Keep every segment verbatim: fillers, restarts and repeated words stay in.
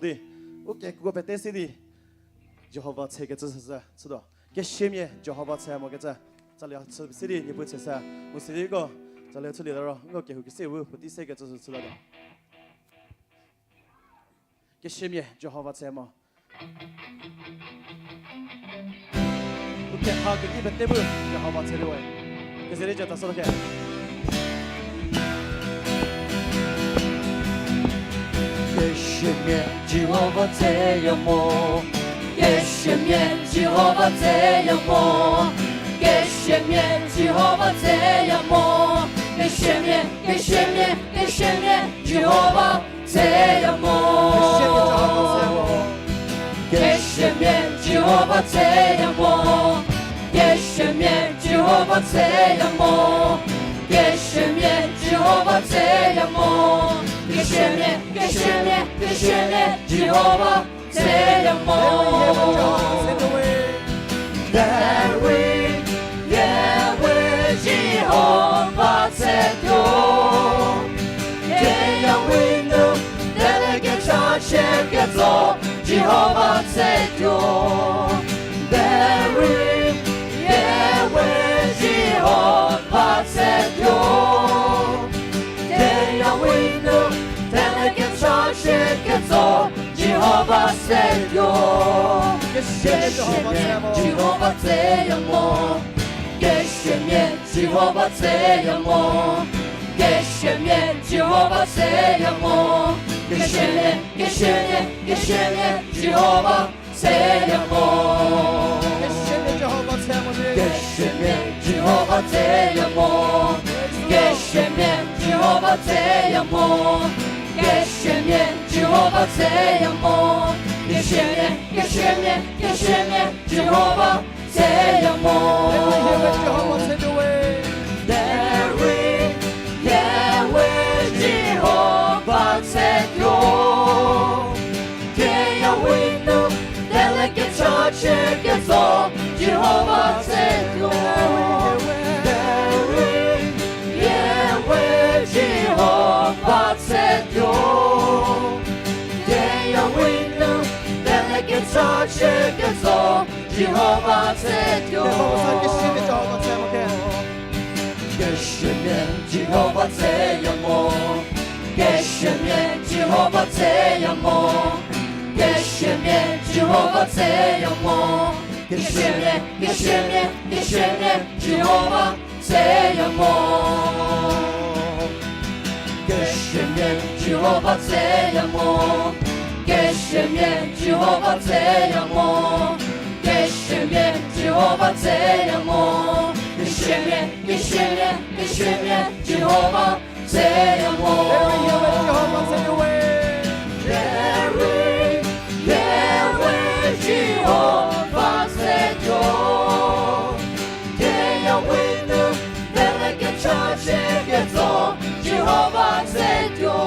Di, u kekuo pete si di, Jihova tsekecü süsü chütuo. Kesiamia Jihova tse mo kecü, tsalie chü si di, Niepuu tse sa, mu si di ko, tsalie chülie liro, ngo kehou kesi wu, puotei sekecü sü chüla di. Kesiamia Jihova tse mo. Uke ha keki pete bu Jihova tse di we. Kezeri jata sa ke. Kesiamia Jihova tse ya mo. Kesiamia Jihova tse ya mo. Kesiamia Jihova tse ya mo. Kesiamia, kesiamia, kesiamia Jihova tse ya mo. Kesiamia Jihova tse ya mo. Kesiamia Jihova tse ya mo. Kesiamia Jihova tse ya mo. Kesiamia, kesiamia, kesiamia Jihova tse ya mo. Derei, derei, Jihova tse tuo. Keyawi nu, derei kecha chie ketso, Jihova tse tuo. Derei, derei, Jihova tse tuo. Keyawi nu, derei kecha chie ketso, Jihova tse tuo. Kesiamia Jihova tse ya mo. Kesiamia Jihova tse ya mo. Kesiamia Jihova tse ya mo. Kesiamia, kesiamia, kesiamia Jihova tse ya mo. Kesiamia Jihova tse ya mo. Kesiamia Jihova tse ya mo. Kesiamia Jihova tse ya mo. Kesiamia, kesiamia, kesiamia Jihova tse ya mo. Derei, derei, Jihova tse tuo. Keyawi nu, derei kecha chie ketso, Jihova tse tuo. Derei, derei, Jihova tse tuo. Keyawi nu, derei kecha chie ketso, Jihova tse tuo. Kesiamia Jihova tse ya mo. Kesiamia Jihova tse ya mo. Kesiamia Jihova tse ya mo. Kesiamia, kesiamia, kesiamia Jihova tse ya mo. Kesiamia Jihova tse ya mo. Kesiamia Jihova tse ya mo. Kesiamia Jihova tse ya mo. Kesiamia, kesiamia, kesiamia Jihova tse ya mo. Derei, derei, Jihova tse tuo. Keyawi nu, derei kecha chie ketso, Jihova tse tuo.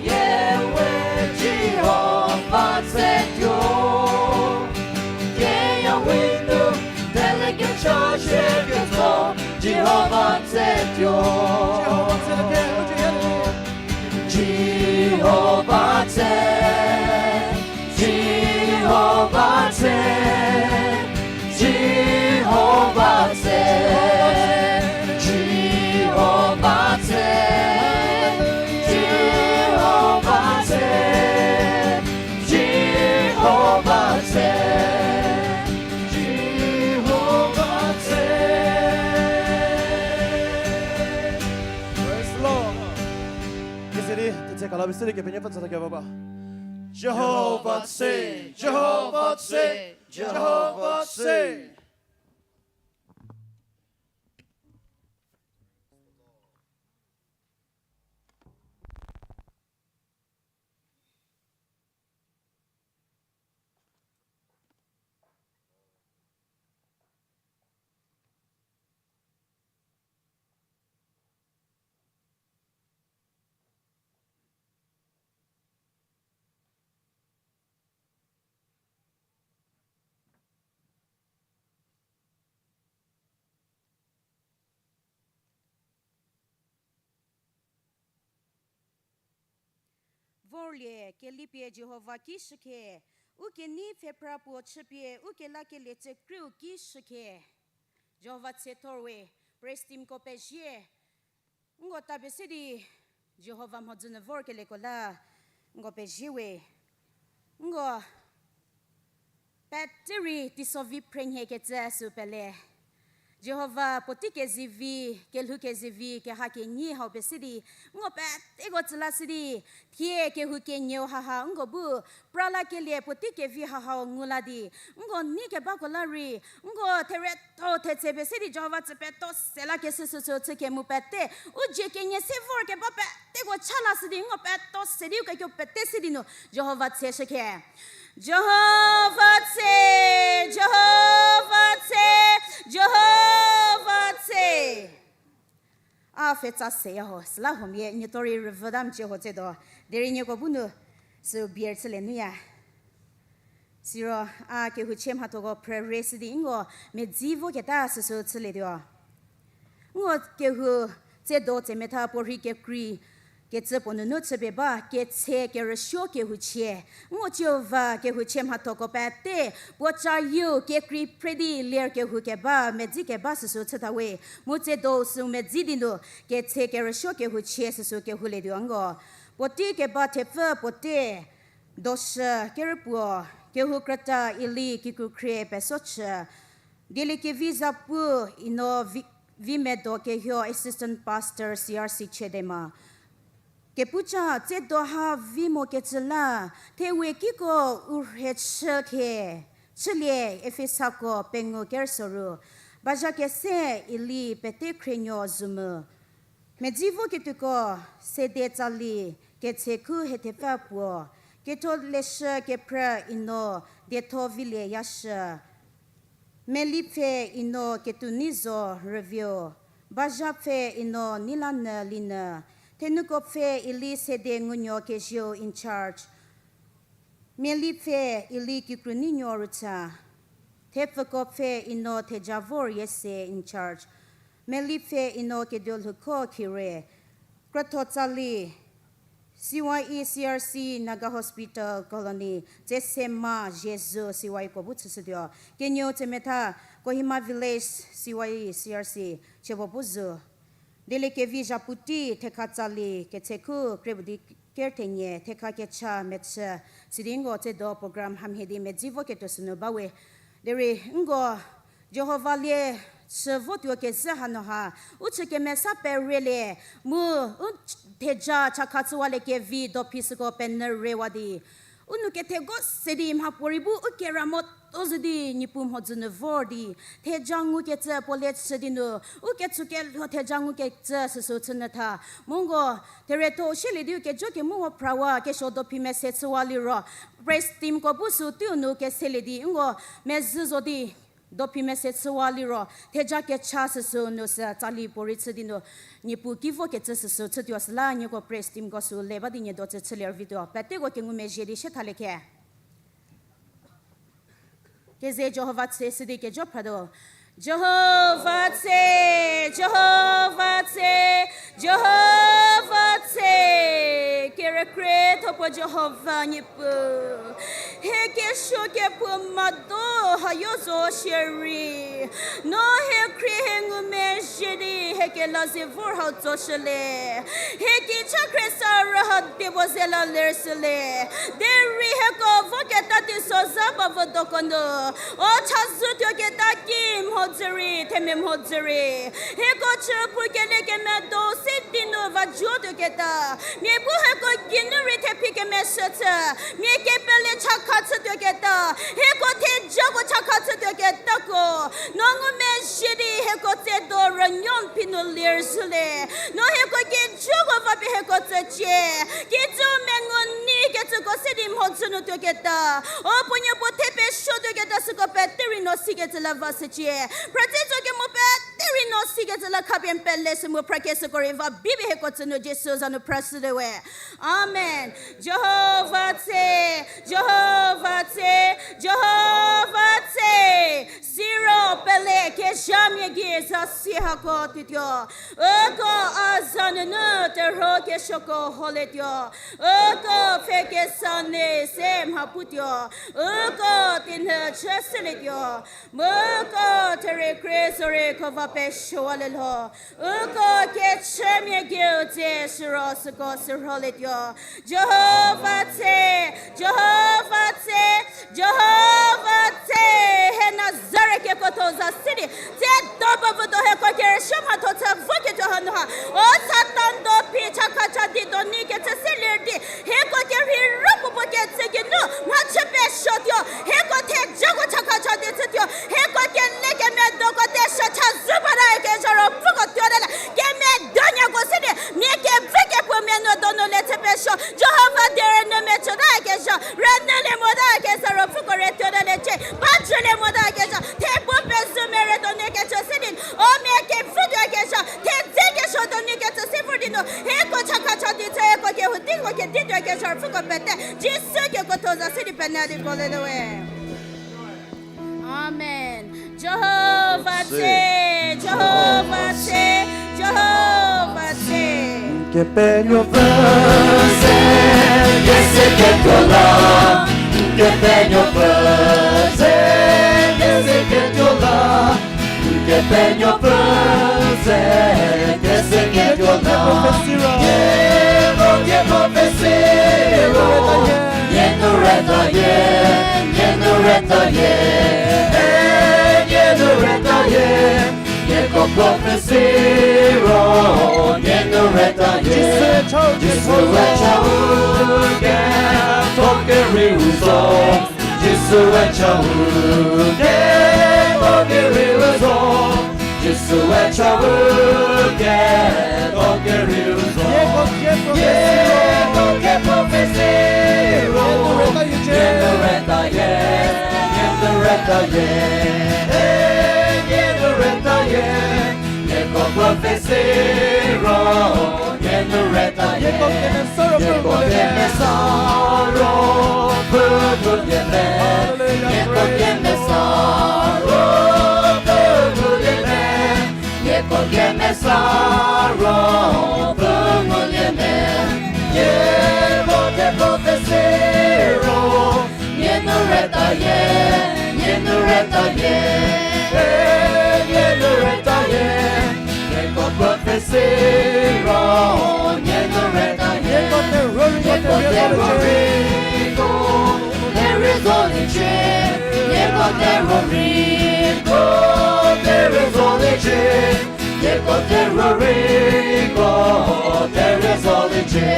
Yewe Jihova tse tuo. Keyawi nu, derei kecha chie ketso, Jihova tse tuo. Jihova tse, Jihova tse, Jihova tse, Jihova tse, Jihova tse, Jihova tse, Jihova tse, Jihova tse. Praise the Lord. Kizedi, titse kala bisidi kepenuopfü tsata kebaba. Jihova tse, Jihova tse, Jihova tse. Vorlie kelipie Jihova ki shükhe, u kenei pfhephra puo chüpie u kelakelie tsükriu ki shükhe. Jihova tse thor we, praise teamko pezie. Nko tapie se di Jihova mhodzü nu vorkelieko la nko pezie we. Nko pete rei teiso vi phrenhie kecü sü pele. Jihova puotei kezivi, kelhou kezivi, keha kenyi hau pie se di, nko peteko tsü la se di, thie kehou kenieu haha nko bu pra lakelie puotei kevi hahau ngu la di, nko nei kebako la rei, nko theretho thetse pie se di Jihova tsü peto se lakeshü süsü chü kemu pete, u dzie kenie se vorkeba peteko cha la se di, nko peto se di u kekiu pete se di nu Jihova tse shükhe. Jihova tse, Jihova tse, Jihova tse. A fetsa seya ho, süla huomia nieko rei rüvüta mecie ho tsetuo. Derei nieko bu nu sü bier chülie nuya. Siro a kehouchie mhathoko phrü re se di nko medzi voketa süsü chülietuo. Nko kehou tsedo tsemetha puorhi kekrei kecü puo nunu chüpie ba ketse kerüsuo kehouchie. Nko ciu va kehouchie mhathoko pete puo cayieu kekrei phre di ler kehou keba, medzi keba süsü chüta we. Mu tsedo sü medzi di nu ketse kerüsuo kehouchie süsü kehoulietuo nko. Puotei keba thepfü puotei doshü kerüpuo, kehou krüta Eli Kikrukhrie Pesochü, Dieliekevi Zapu Ino Vi-, Vimedo Kehio Assistant Pastor C R C Chedema. Kepuca tsedo ha vi mokecü la, thewe kiko u rhe chü khe, chülie Efesako pengou kerüsoru, bazha kese Eli pete khrienuo zumü. Medzi voketuoko, sede tsali, ketsheku hethepfü puo, ketholeshü kephrü Ino Dietho Vilie Yashü, Melipfhe Ino Ketuoneizo Rüvieu, bazhapfhe Ino Neilanyü Linyü, thenukopfhe Eli sede ngunuo kezieu in charge, Melipfhe Eli Kikrunuonuo Rütsa, thepfükopfhe Ino Thejavor Yese in charge, Melipfhe Ino Keduolhouko Khire, krütho tsali, C Y E C R C Naga Hospital Colony, Tsesema Ziezu C Y E ko bu chüshütuo. Kenieu tsemetha, Kohima Village C Y E C R C, chiepuo bu zü. Dieliekevi Zaputi, thekha tsali, ketsheku kriepuo di kerthenie, thekha kecha mechü, sidi nko tsedo program hamhie di medzi voketuo sünu bawe. Derei nko Jihova lie chü votuo kezhü hanu ha, u chü kemesa perelie, mu u theja chakha chüwalie kevi dophi süko penyü rewa di u nou ketheko se di mhapuorei bu u kera moto zhü di Niepuu mhodzü nu vor di, theja ngukecü puo le chü di nu, u ketsukelho theja ngukecü süsü chünyü tha. Mu nko, theretho shielie di u kejo kemu wo phrawa kesuo dophi mese chüwa liro, praise teamko bu sü teiu nu keselie di nko, mezhü zo di, dophi mese chüwa liro, theja kecha süsü nu sü tsali puorei chü di nu, Niepuu ki vokecü süsü chütuo süla nieko praise teamko sü le ba di nie do tsü chülie vituo. Peteko kengumezhie di sie thalie khe. Keze Jihova tse sidi kejo phratuo. Jihova tse, Jihova tse, Jihova tse. Kerükrietho puo Jihova Niepuu. Hie kesuo kephouma do hayo zo shierei, no hie khrie hie ngumezhie di hie kela ze vor hau tsoshülie. Hie kicha khriesa rü ha diebo ze la lershülie. Derei hieko voketa teisozha ba vo doko nu, o chazou tuoketa ki mhodzü rei, themia mhodzü rei, hieko chüphou kelie kemedo se di nu va juo tuoketa, mia bu hieko geinu rei thephi kemeshü chü, mia kepele chakha chü tuoketa, hieko thejako chakha chü tuoketako, no ngumezhie di hieko tsedo rünuo phi nu ler zhülie. No hieko kijüko va pie hieko tsücie. Kijü mengu nei kecüko se di mhodzü nu tuoketa, o puonuo puo the pesuo tuoketa süko pete rei no sikecü la va shücie. Phrütsi tso kemo pete rei no sikecü la khapie n pele shü mu phrakeshüko rei va bipie hieko tsü nu Jisu za nu phrashüte we. Amen. Jihova tse, Jihova tse, Jihova tse. Siro pele kezhamia gei za si hako tuotuo. Uko a za nunu terhuo kesuoko holietuo. Uko Pfhe kesa ne se mha putuo, uko tinhü chü silietuo, mu uko therie krie zorei kho va pesuowa le lho, uko kechümia geu tse siro süko sürholietuo. Jihova tse, Jihova tse, Jihova tse, hie Nazaret kekuotho za si di, tse do ba vodo hieko kerüshü mhatho chü voketuo hanu ha, o Satan do phi chakha cha di do ni kecü se lir di, hieko kerhei ro puo puo kecü geinu mhachü pesuotuo, hieko thejako chakha cha di chütuo, hieko kele kemedoko te sha cha zu bata kezha Ruopfüko tuotale, kemedonyako si di, mia kevü kepu mia nu donu le chü pesuo, Jihova die rünyü mechüta kezha, rünyülie mota kezha Ruopfüko re tuotale cie, ba jülie mota kezha, thebo pezu mere donu kecü si di, o mia kevü tuo kezha, thedze kesuo donu kecü se vor di nu, hieko chakha cha di chü hieko kehou di ko kedi tuo kezha Ruopfüko pete, Jisu kekuotho za si di pene di ko le le we. Amen. Jihova tse, Jihova tse, Jihova tse. Kepenuopfü ze, kese ketuo la, Kepenuopfü ze, kese ketuo la, Kepenuopfü ze, kese ketuo la, hieko kepfhü siro, nie nu reta hie, nie nu reta hie, nie nu reta hie, hieko kepfhü siro, nie nu reta hie. Jisue chau, Jisue chau, ketho kerieu zo. Jisue chau, ketho kerieu zo. Jisue chau, ketho kerieu zo. Hieko kepfhü siro, nie nu reta hie, nie nu reta hie, nie nu reta hie, hieko kepfhü siro, nie nu reta hie. Hieko kemesa ro pfü ngulie me. Hieko kemesa ro pfü ngulie me. Hieko kemesa ro pfü ngulie me. Hieko kepfhü siro, nie nu reta hie, nie nu reta hie, nie nu reta hie, hieko kepfhü siro, nie nu reta hie. Hieko terhuo rei ko, terhuo rei ko, terhuo rei zo liecie. Hieko terhuo rei ko, terhuo rei zo liecie. Hieko terhuo rei ko, terhuo rei zo liecie.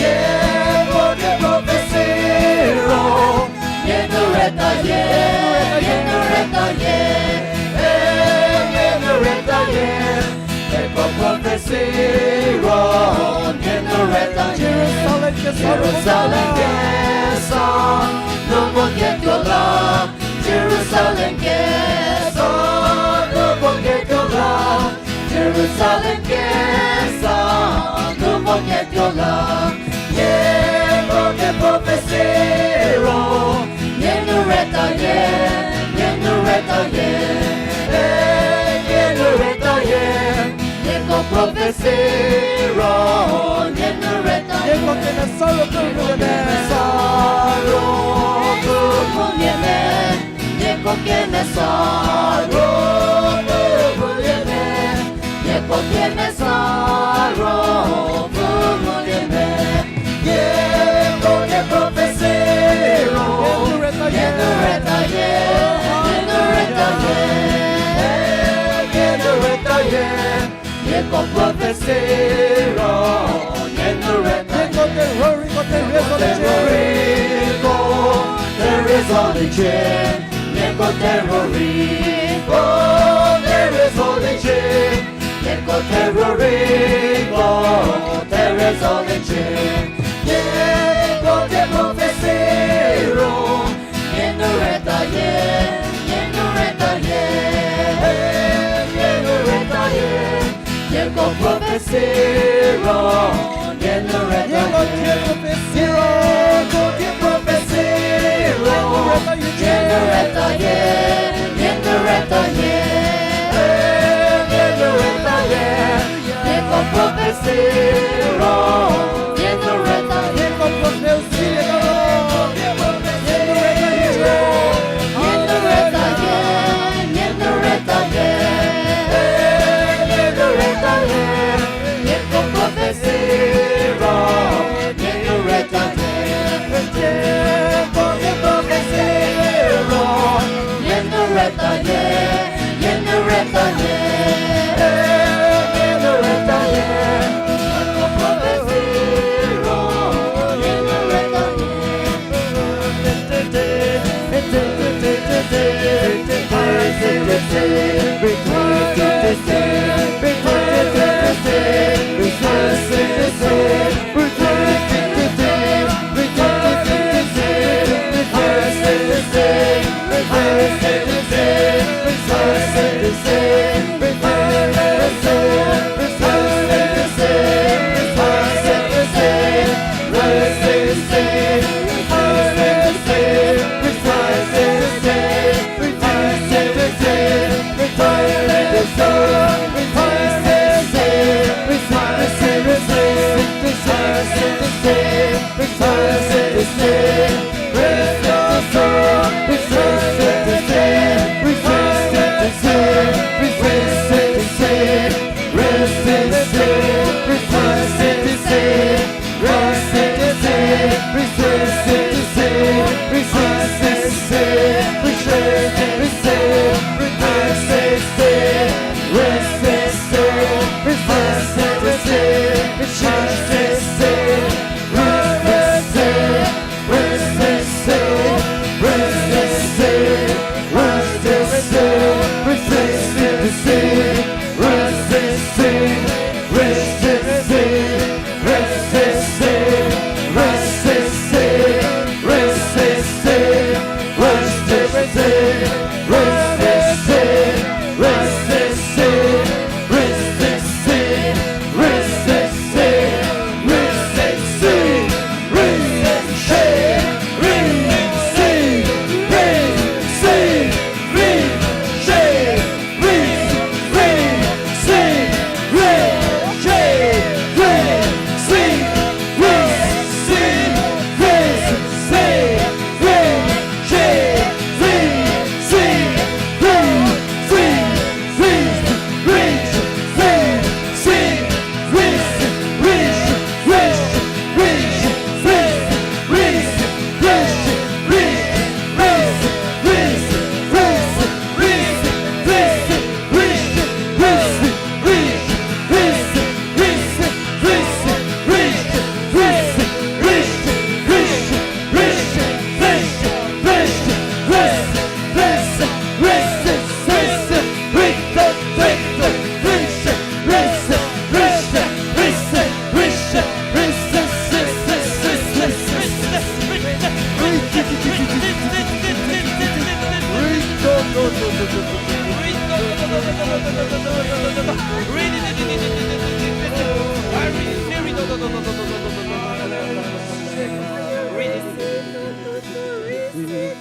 Hieko kepfhü siro, nie nu reta hie, nie nu reta hie, nie nu reta hie, hieko kepfhü siro, nie nu reta hie. Jerusalem kesa, Jerusalem kesa nu voketuo la, Jerusalem kesa nu voketuo la, Jerusalem kesa nu voketuo la, hieko kepfhü siro, nie nu reta hie, nie nu reta hie, nie nu reta hie, hieko kepfhü siro, nie nu reta hie. Hieko kemesa ro pfü ngulie me. Kemesa ro pfü ngulie me. Hieko kemesa ro pfü ngulie me. Hieko kemesa ro pfü ngulie me. Hieko kepfhü siro, nie nu reta hie, nie nu reta hie, nie nu reta hie. Hieko kepfhü siro, nie nu reta hie. Hieko terhuo rei ko, terhuo rei zo liecie. Hieko terhuo rei ko, terhuo rei zo liecie. Hieko terhuo rei ko, terhuo rei zo liecie. Hieko terhuo rei ko, terhuo rei zo liecie. Hieko kepfhü siro, nie nu reta hie, nie nu reta hie, nie nu reta hie. Hieko kepfhü siro, nie nu reta hie. Hieko kepfhü siro, hieko kepfhü siro, nie nu reta hie, nie nu reta hie, nie nu reta hie. Hieko kepfhü siro, nie nu reta hie. Hieko kepfhü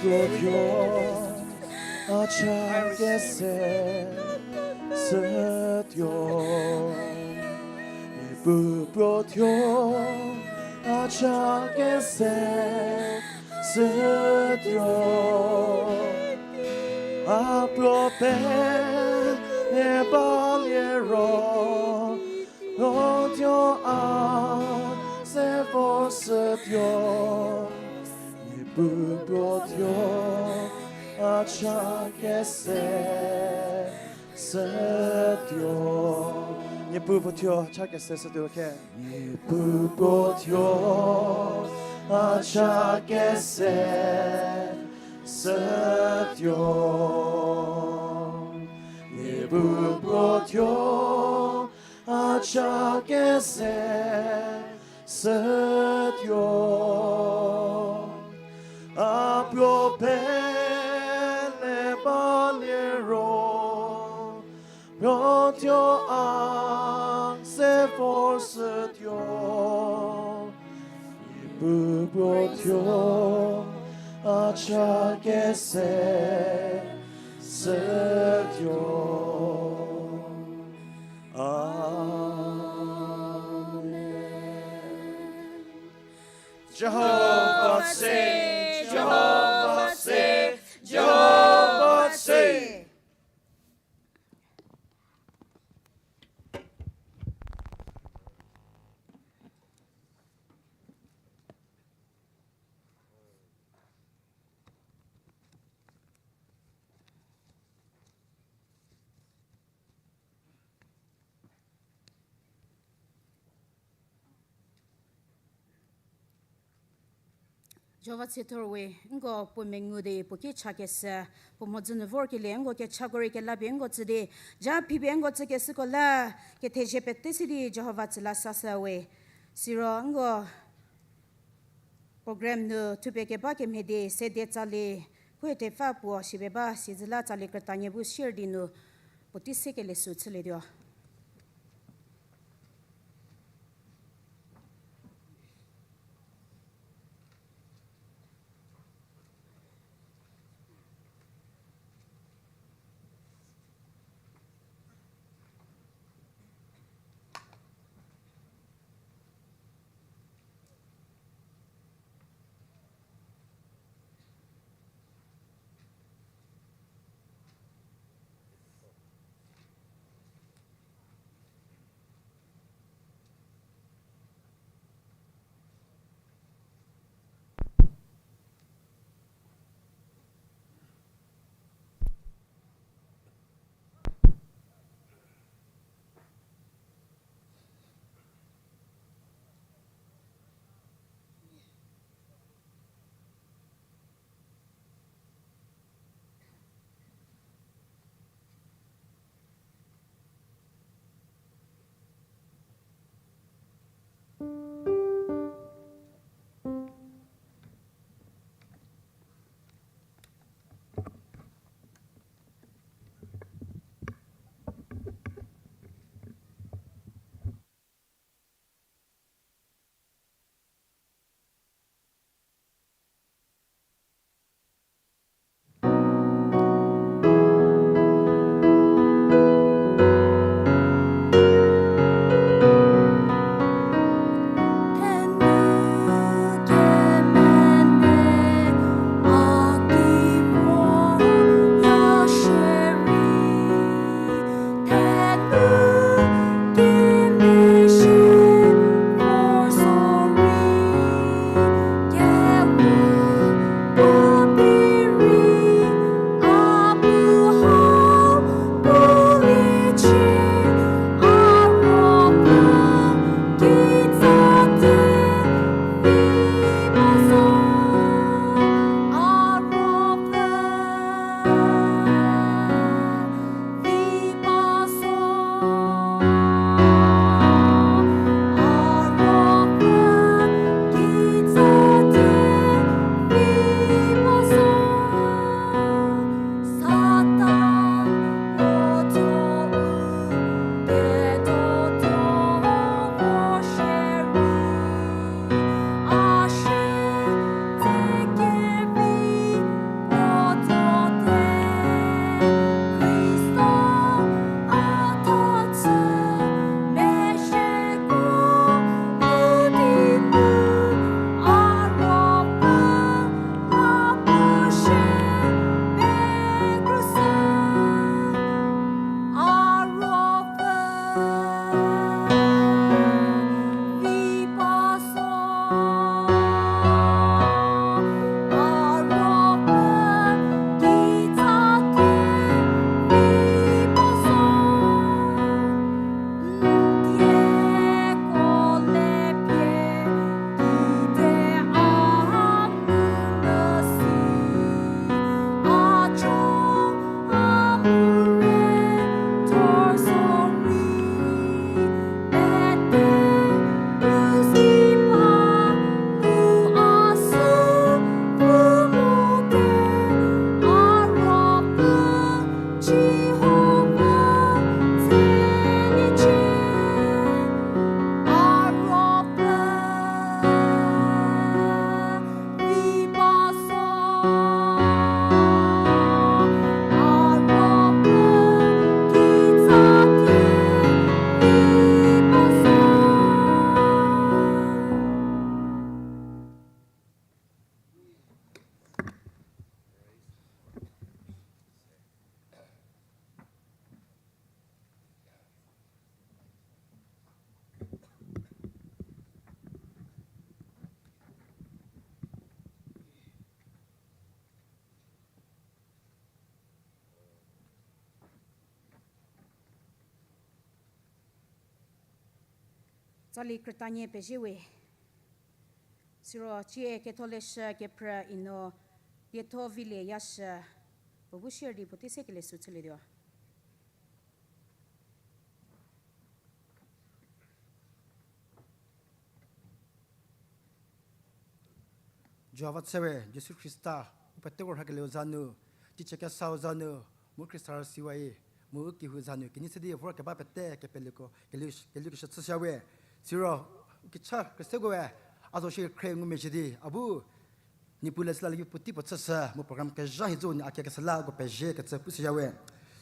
Puo thuo a cha kese shütuo. Niepuu puo thuo a cha kese shütuo. A puo pele balie ro, puo thuo a se vor shütuo. Niepuu puo thuo a cha kese shütuo. Niepuu puo thuo cha kese shütuo khe. Niepuu puo thuo a cha kese shütuo. Niepuu puo thuo a cha kese shütuo. A puo pele balie ro, puo thuo a se vor shütuo. Niepuu puo thuo a cha kese shütuo. Amen. Jihova tsei, Jihova tsei, Jihova tsei. Jihova tsei thor we, nko puo mengu di puo ki chakeshü, puo mhodzü nu vorkelie nko kechako rei kelapie nko tsü di, ja phipie nko tsükeshüko la, kethezie pete si di Jihova tsü la sashü we. Siro nko program nu thupie keba kemhie di sede tsali, pu thepfa puo shipie ba sizü la tsali krütanie bu sier di nu, puotei sekelie sü chülietuo. Tsali krütanie pezie we. Siro cie ketholeshü kephrü ino dietho vilie yashü puo bu share di puotei se kelie sü chülietuo. Jihova tse we, Jisu Khrista, u peteko rhakelieu za nu, teicie kesau za nu, mu Khrista rüsiwai, mu u kehou za nu kenei se di vor keba pete kepeliko, kelu, kelukeshü chüshü we. Siro, u kecha kese ko we, a zo shi khre ngumezhie di, a bu, Niepuu le süla livi puotei puo chüshü, mu program kezha hie zo ni a kekesüla ko pezie kecü pushüya we.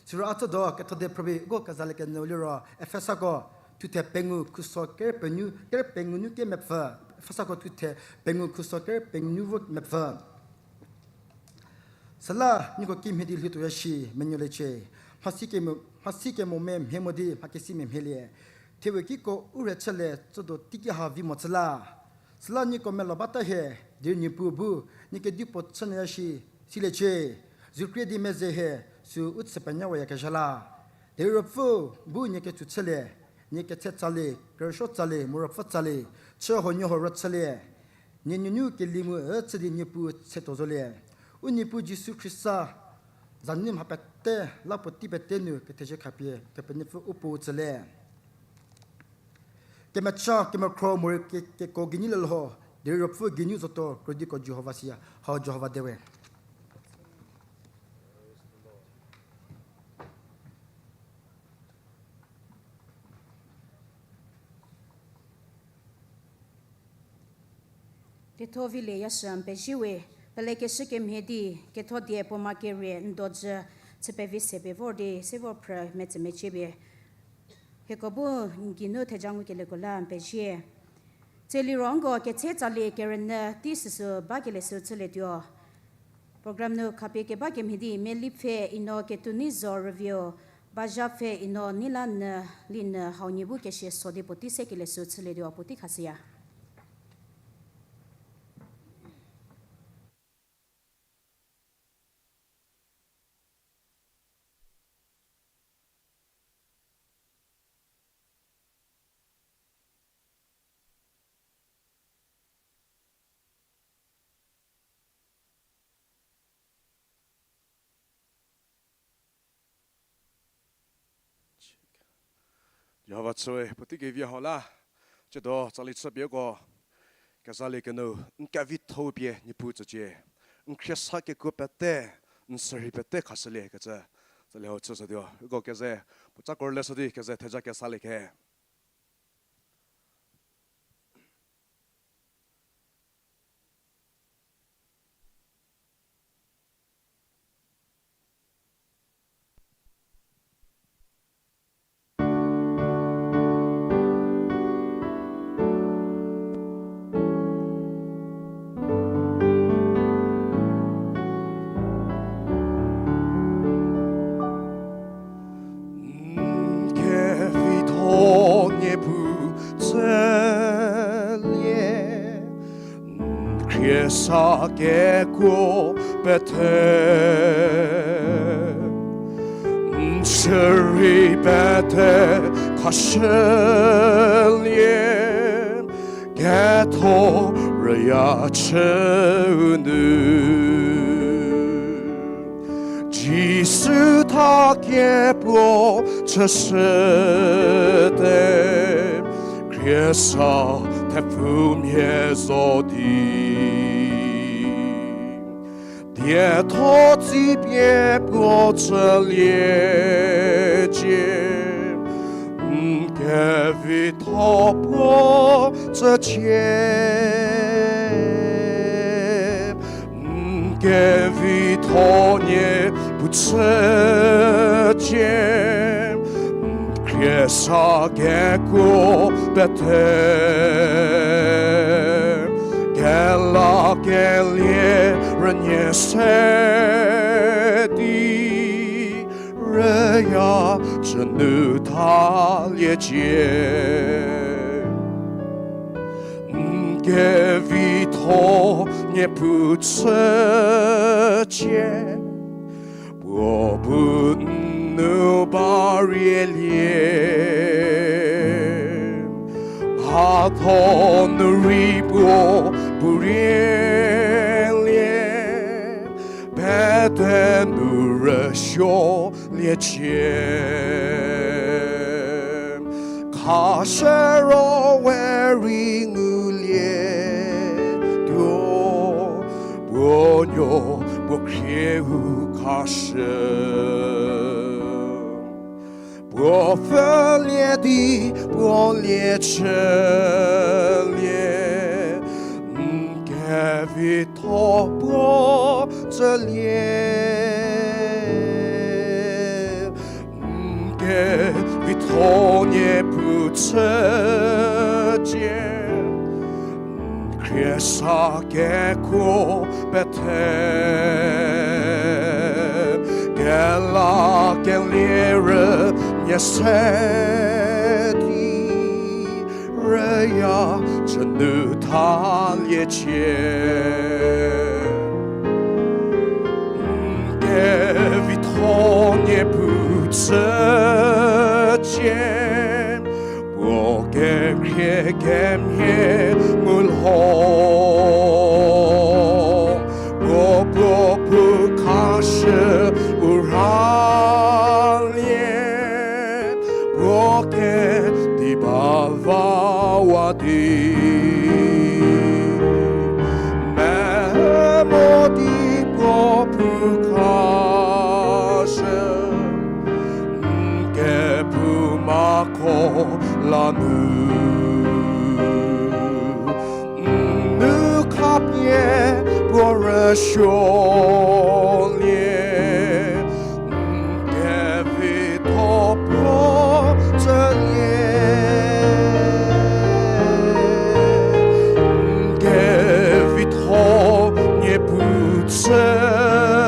Siro a tsüdo ketho die phrüpie uko kezalie kenyü liro, Efesako thuthe pengou khuso ker pengou, ker pengou nu kemepfü, Efesako thuthe pengou khuso ker pengou nu vo mepfü. Süla nieko kimhie di lhoutuoya shi menuoliecie. Mhasi kemo, mhasi kemo me mhie mo di mha kesimia mhielie. Thewe kiko u rhechülie tsüdo teiki ha vi mo tsüla. Süla nieko melo bata hie, derei Niepuu bu nie kedipuo chünyüya shi, siliecie. Zukrie di meze hie, süu u chü penyawaya kezha la. Derei Ruopfü bu nie ketsu chülie, nie ketse tsalie, kerüsuo tsalie, mu ruopfü tsalie, chü huoniehuo rüchülie. Nie nuonuo kelie mu ü chü di Niepuu tsetuo zolie. U Niepuu Jisu Khrista, za nu mha pete, la puotei pete nu kethezie khapie, Kepenuopfü u puo tsülie. Kemecha, kemekhro, morei ke, keko geinu lelho, derei Ruopfü geinu zotuo, krodiko Jihova siya, hau Jihova de we. Dietho vilie yashü n pezie we, pelekeshü kemhie di, ketho die puoma kerie n dojü, chü pevi se pie vor di, se vor phrü metsü mecie pie. Hieko bu n geinu theja ngukelieko la n pezie. Tseliro nko ketse tsalie kerünyü tei süsü bakelie sü chülietuo. Program nu khapie keba kemhie di Melipfhe Ino Ketuonizo rüvio, Bazhapfhe Ino Neilanü Linyü hau nie bu kesia so di puotei se kelie sü chülietuo puotei khashüya. Jihova chüe, puotei kevi hau la, ciedo tsali chüpieko, kezalie kenu, n kevitho-u pie Niepuu tsücie, n khriesa kekuo pete, n sürhei pete khashülie kecü, tsali hau chüshütuo, uko keze, puoca korleshü di keze theja kesalie khe. N kevitho Niepuu tsülie, n khriesa kekuo pete, n sürhei pete khashülie, ketho rüya chü nu. Jisu thakie puo chüshüte, khriesa thepfumia zo di. Dietho tsipie puo chüliecie, n kevitho puo tsücie, n kevitho Niepuu tsücie, n khriesa kekuo pete, kelakelie rünyü se di, rüya chü nu thaliecie. N kevitho Niepuu tsücie, puo bu n nu barielie. A tho nu rei puo purielie, pete nu rüsuolie cie. Khashü ro we rei ngulietuo, puo nuo puo khrieu khashü. Puo pfhülie di puo lie chülie, n kevitho puo tsülie. N kevitho nie puo tsücie, n khriesa kekuo pethe, kelakelie rünie se di rüya chünu thalie cie. N kevitho nie puo tsücie, puo kekhrie kemhie ngu lho, puo puo puo khashü u rhalie, puo kediba va wa di, memo di puo puo khashü, n kephouma ko la nu, n nu khapie puo rüsuolie, n kevitho puo tsülie. N kevitho nie puo tsülie,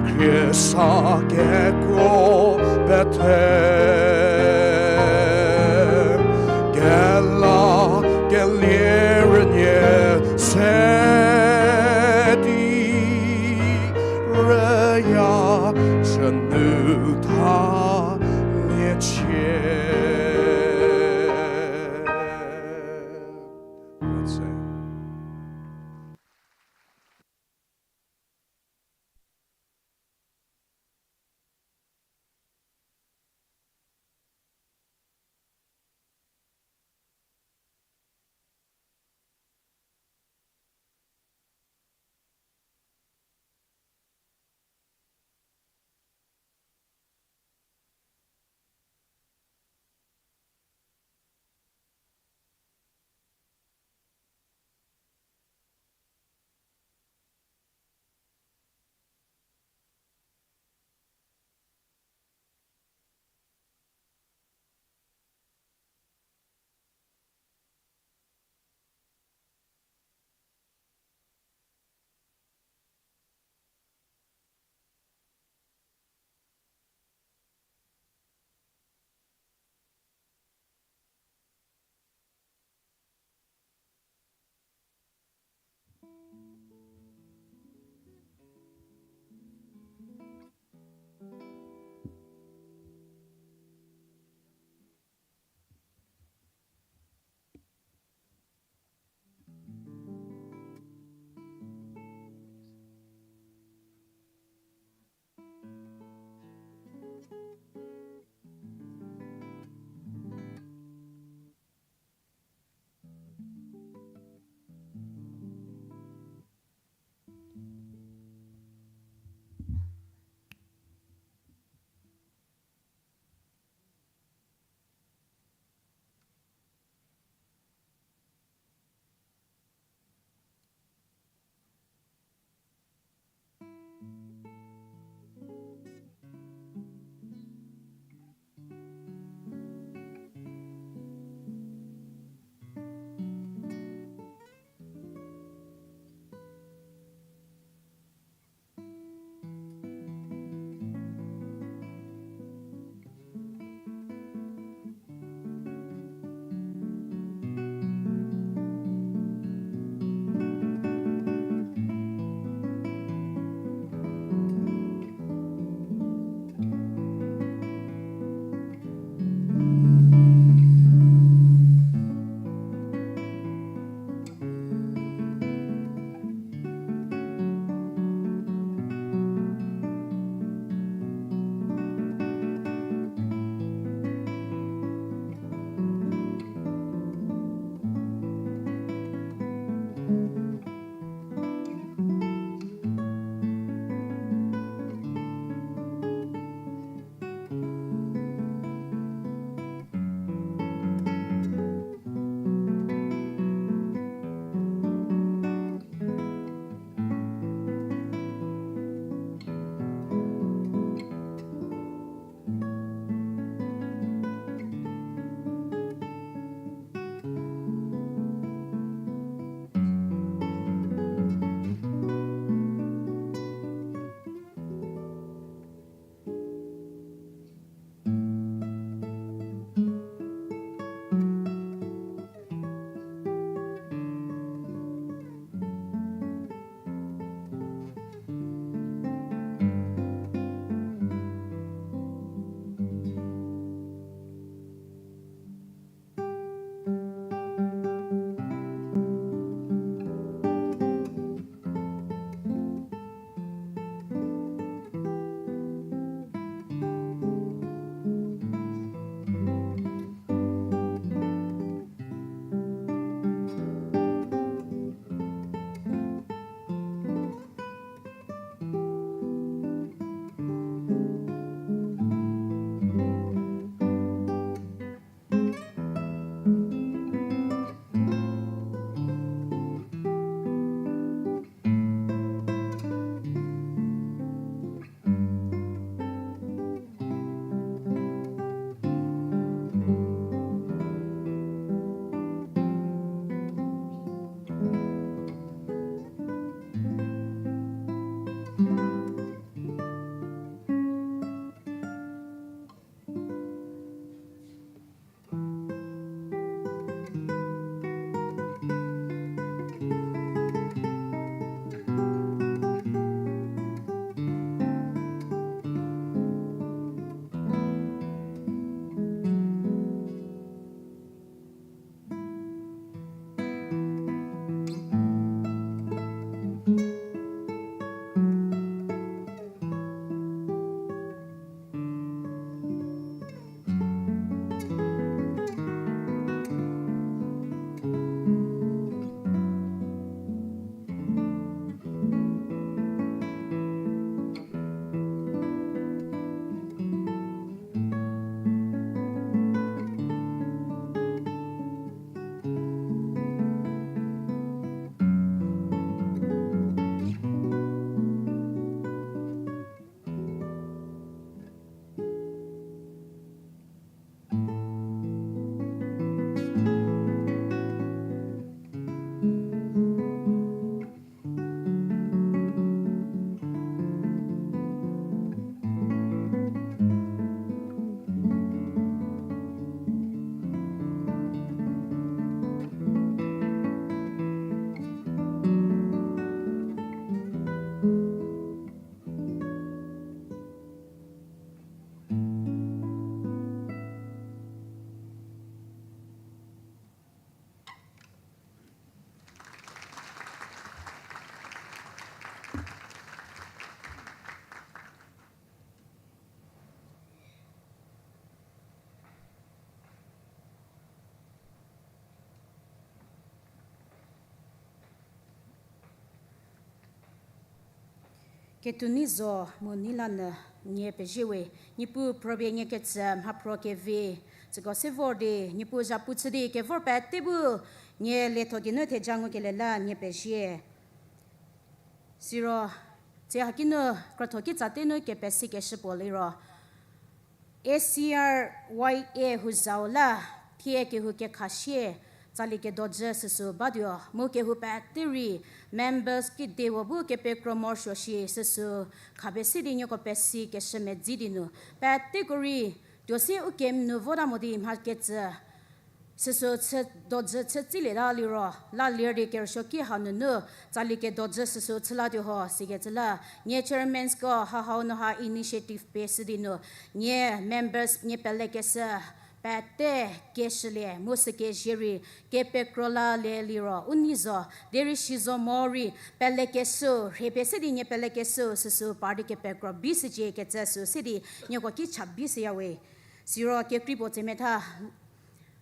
khriesa kekuo pethe, kelakelie rünie se di rüya chünu thalie cie. Ketuo nei zo mu nei la nyü nie pezie we, Niepuu phrüpie nie ketsü mhaphro kevi, süko se vor di, Niepuu zhapu chü di kevor pete bu nie lietho geinu theja ngukelie la nie pezie. Siro, tsie haki nu, krotho kitsa te nu kepesikeshü puo liro, A C R Y A hu zau la, thie kehou kekha sie, tsali kedojü süsü batuo, mu kehou pete rei, members kedipuo bu kepekro morosuo shi süsü, khapie se di nieko pesikeshü medzi di nu, peteko rei, tuo se u camp nu vota mo di mha kecü, süsü chü dojü chü tsilieta liro, la lir di kerüsuoki hanunu, tsali kedojü süsü chü latuo ho, sikecü la, nie chairmansko hahau nu ha initiative pie shü di nu, nie members nie pelekeshü, pete keshülie, mu sükezie rei, kepekro la le liro, u nei zo, derei si zo morei, pelekeshü, rhie pie se di nie pelekeshü, süsü par di kepekro bishücie kecü sü se di, nieko ki cha bishüya we. Siro kekrei puo tsemetha,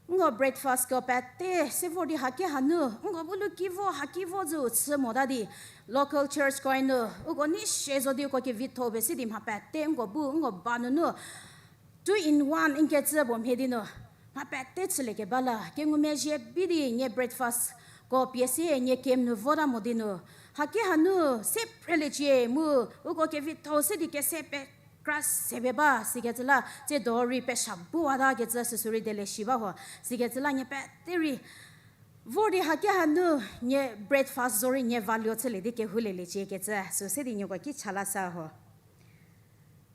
nko breakfastko pete, se vor di haki hanu, nko bu luki vo, haki vo zü chü mota di, local churchko nu, uko nei sie zo di uko kevitho pie se di mha pete, nko bu, nko ba nunu, two in one n kecü puo mhie di nu, mha pete chüliekeba la, kengumezhie bi di nie breakfastko pie se nie camp nu vota mo di nu, haki hanu, se preliecie mu, uko kevitho se di kese pekra se pie ba, sikecü la, tsiedo rei pesha buwata kecü süsü rei dele shi ba ho, sikecü la nie pete rei, vor di haki hanu, nie breakfast zo rei nie valio chülie di kehouleliecie kecü, sü se di nieko ki cha la sa ho.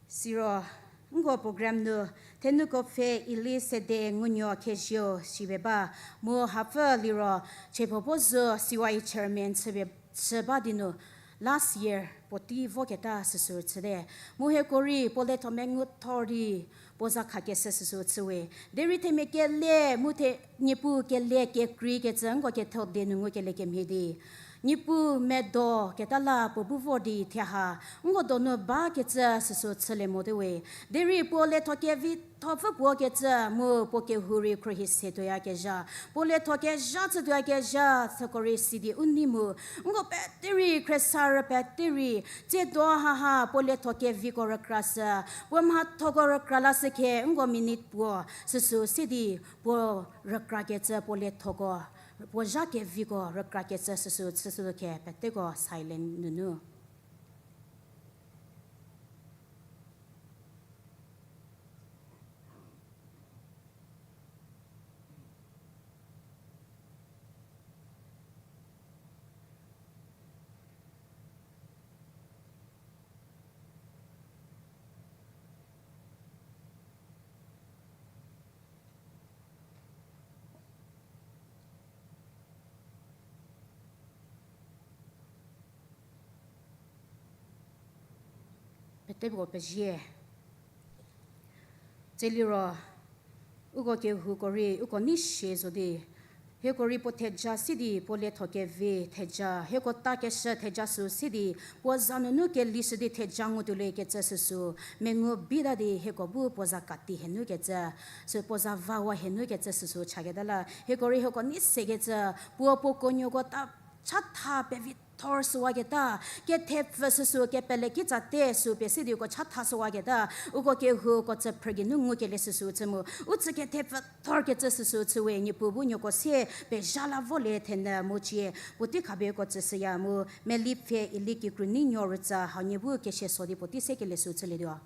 Siro, nko program nu, thenuko pfhe ili sede ngunuo khezieu sipie ba, mu hapfü liro, chiepuo puo zo C Y chairman chüpie, chü ba di nu, last year, puotei voketa süsü chüte. Mu hieko rei, puo lietho mengu thor di, puo za khakeshü süsü chü we. Derei themia kele, mu the, Niepuu kele kekrei kecü, nko ketho de nu ngukelie kemhie di. Niepuu medo keta la puo bu vor di thie ha, nko donu bakecü süsü chülie mote we. Derei puo lietho kevithopfü puo kecü mu puo kehou rei khruohi se tuoyakezha. Puo lietho kezha chü tuoyakezha, süko rei sidi u nei mu. Nko pete rei, khriesarü pete rei, tsiedo haha, puo lietho keviko rükrashü. Puo mhathoko rükra lashü khe, nko minute puo, süsü se di, puo rükrakecü, puo liethoko, puo zha keviko rükrakecü süsü chüshütuo khe, peteko silent nunu. Peteko pezie. Tseliro, uko kehouko rei, uko nei sie zo di, hieko rei puo theja si di, puo lietho kevi theja, hieko takeshü theja sü si di, puo za nunu kelishü di theja ngutuoliekecü süsü, mengu bita di hieko bu puo za kati henu kecü, sü puo za vawa henu kecü süsü chaketa la, hieko rei hieko nei sekecü, puo puo konuoko ta chatha pevi thor süwaketa, kethepfü süsü kepele kitsate sü pie si di uko chatha süwaketa, uko kehouko tsüphrü geinu ngukelie süsü chü mu, u tsü kethepfü thorkecü süsü chü we, Niepuu bu nieko sie pezha la volie thenyü mu cie, puotei khapie uko tsüshüya mu, meli pfhe ili kikru nei nuo rütsa hau nie bu kesie so di puotei sekelie sü chülietuo.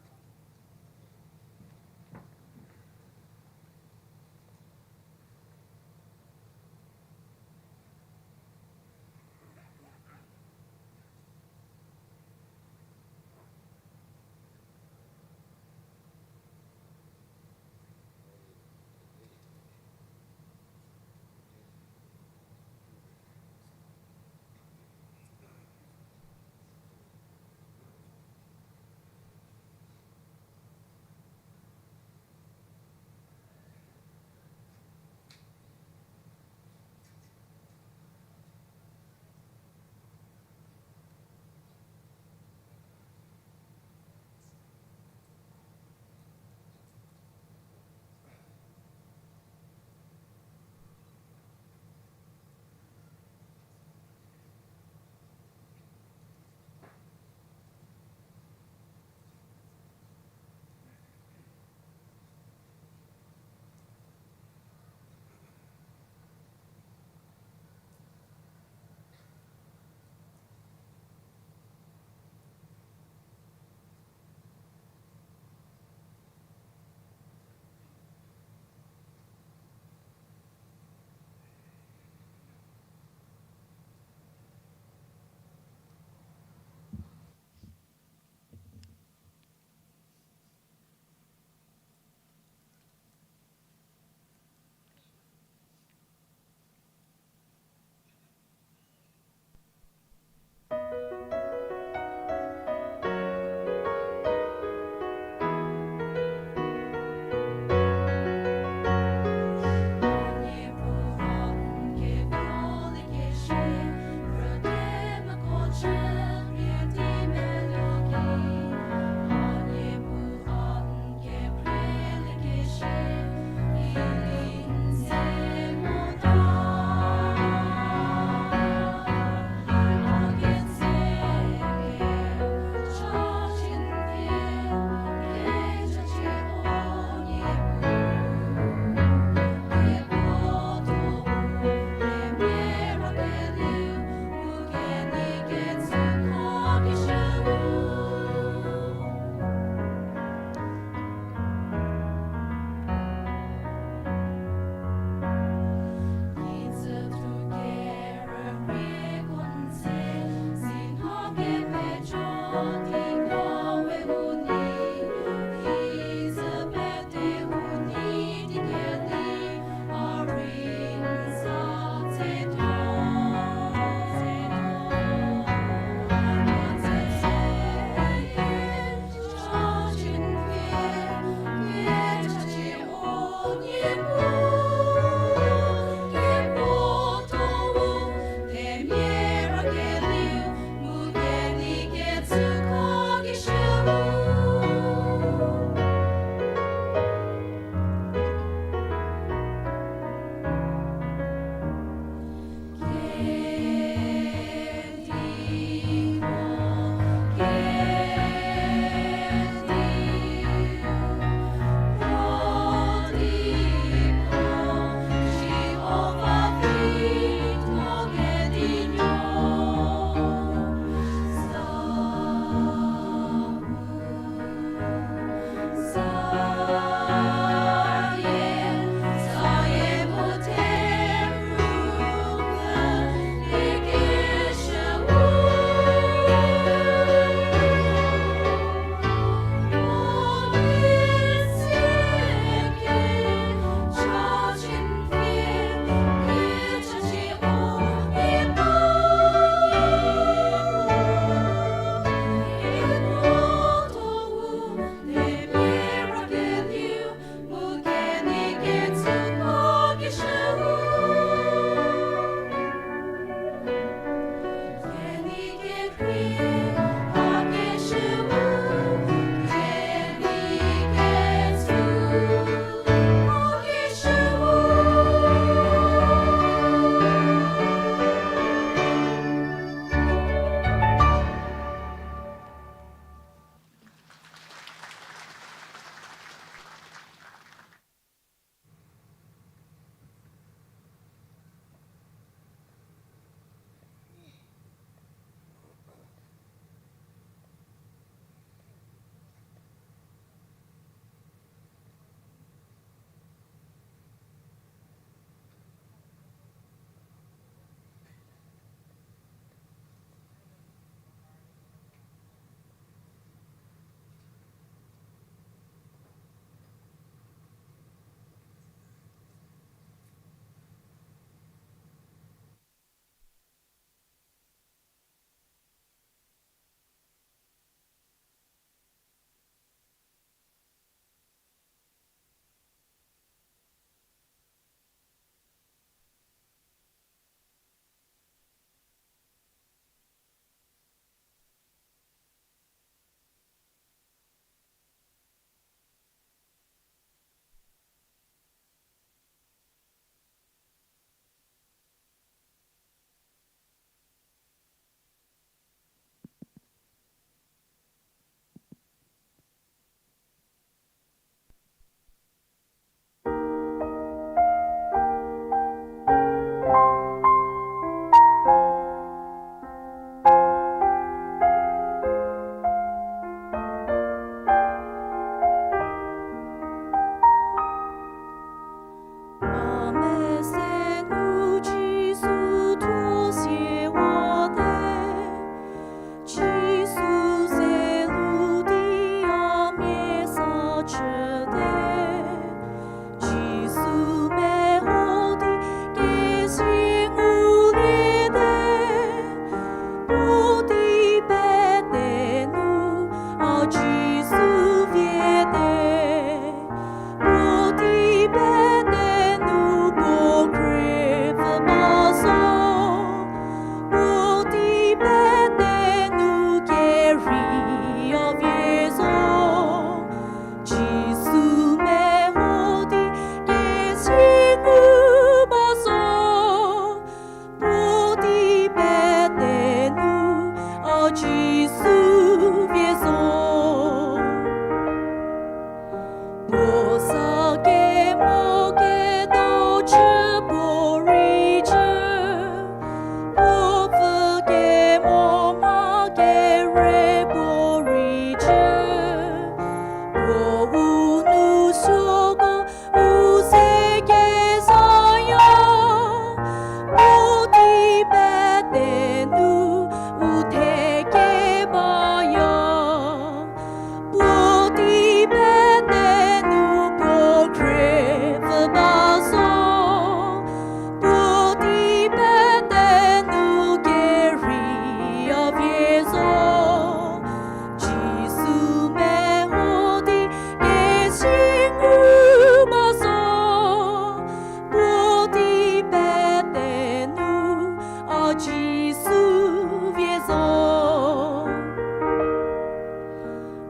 Jisu vie zo.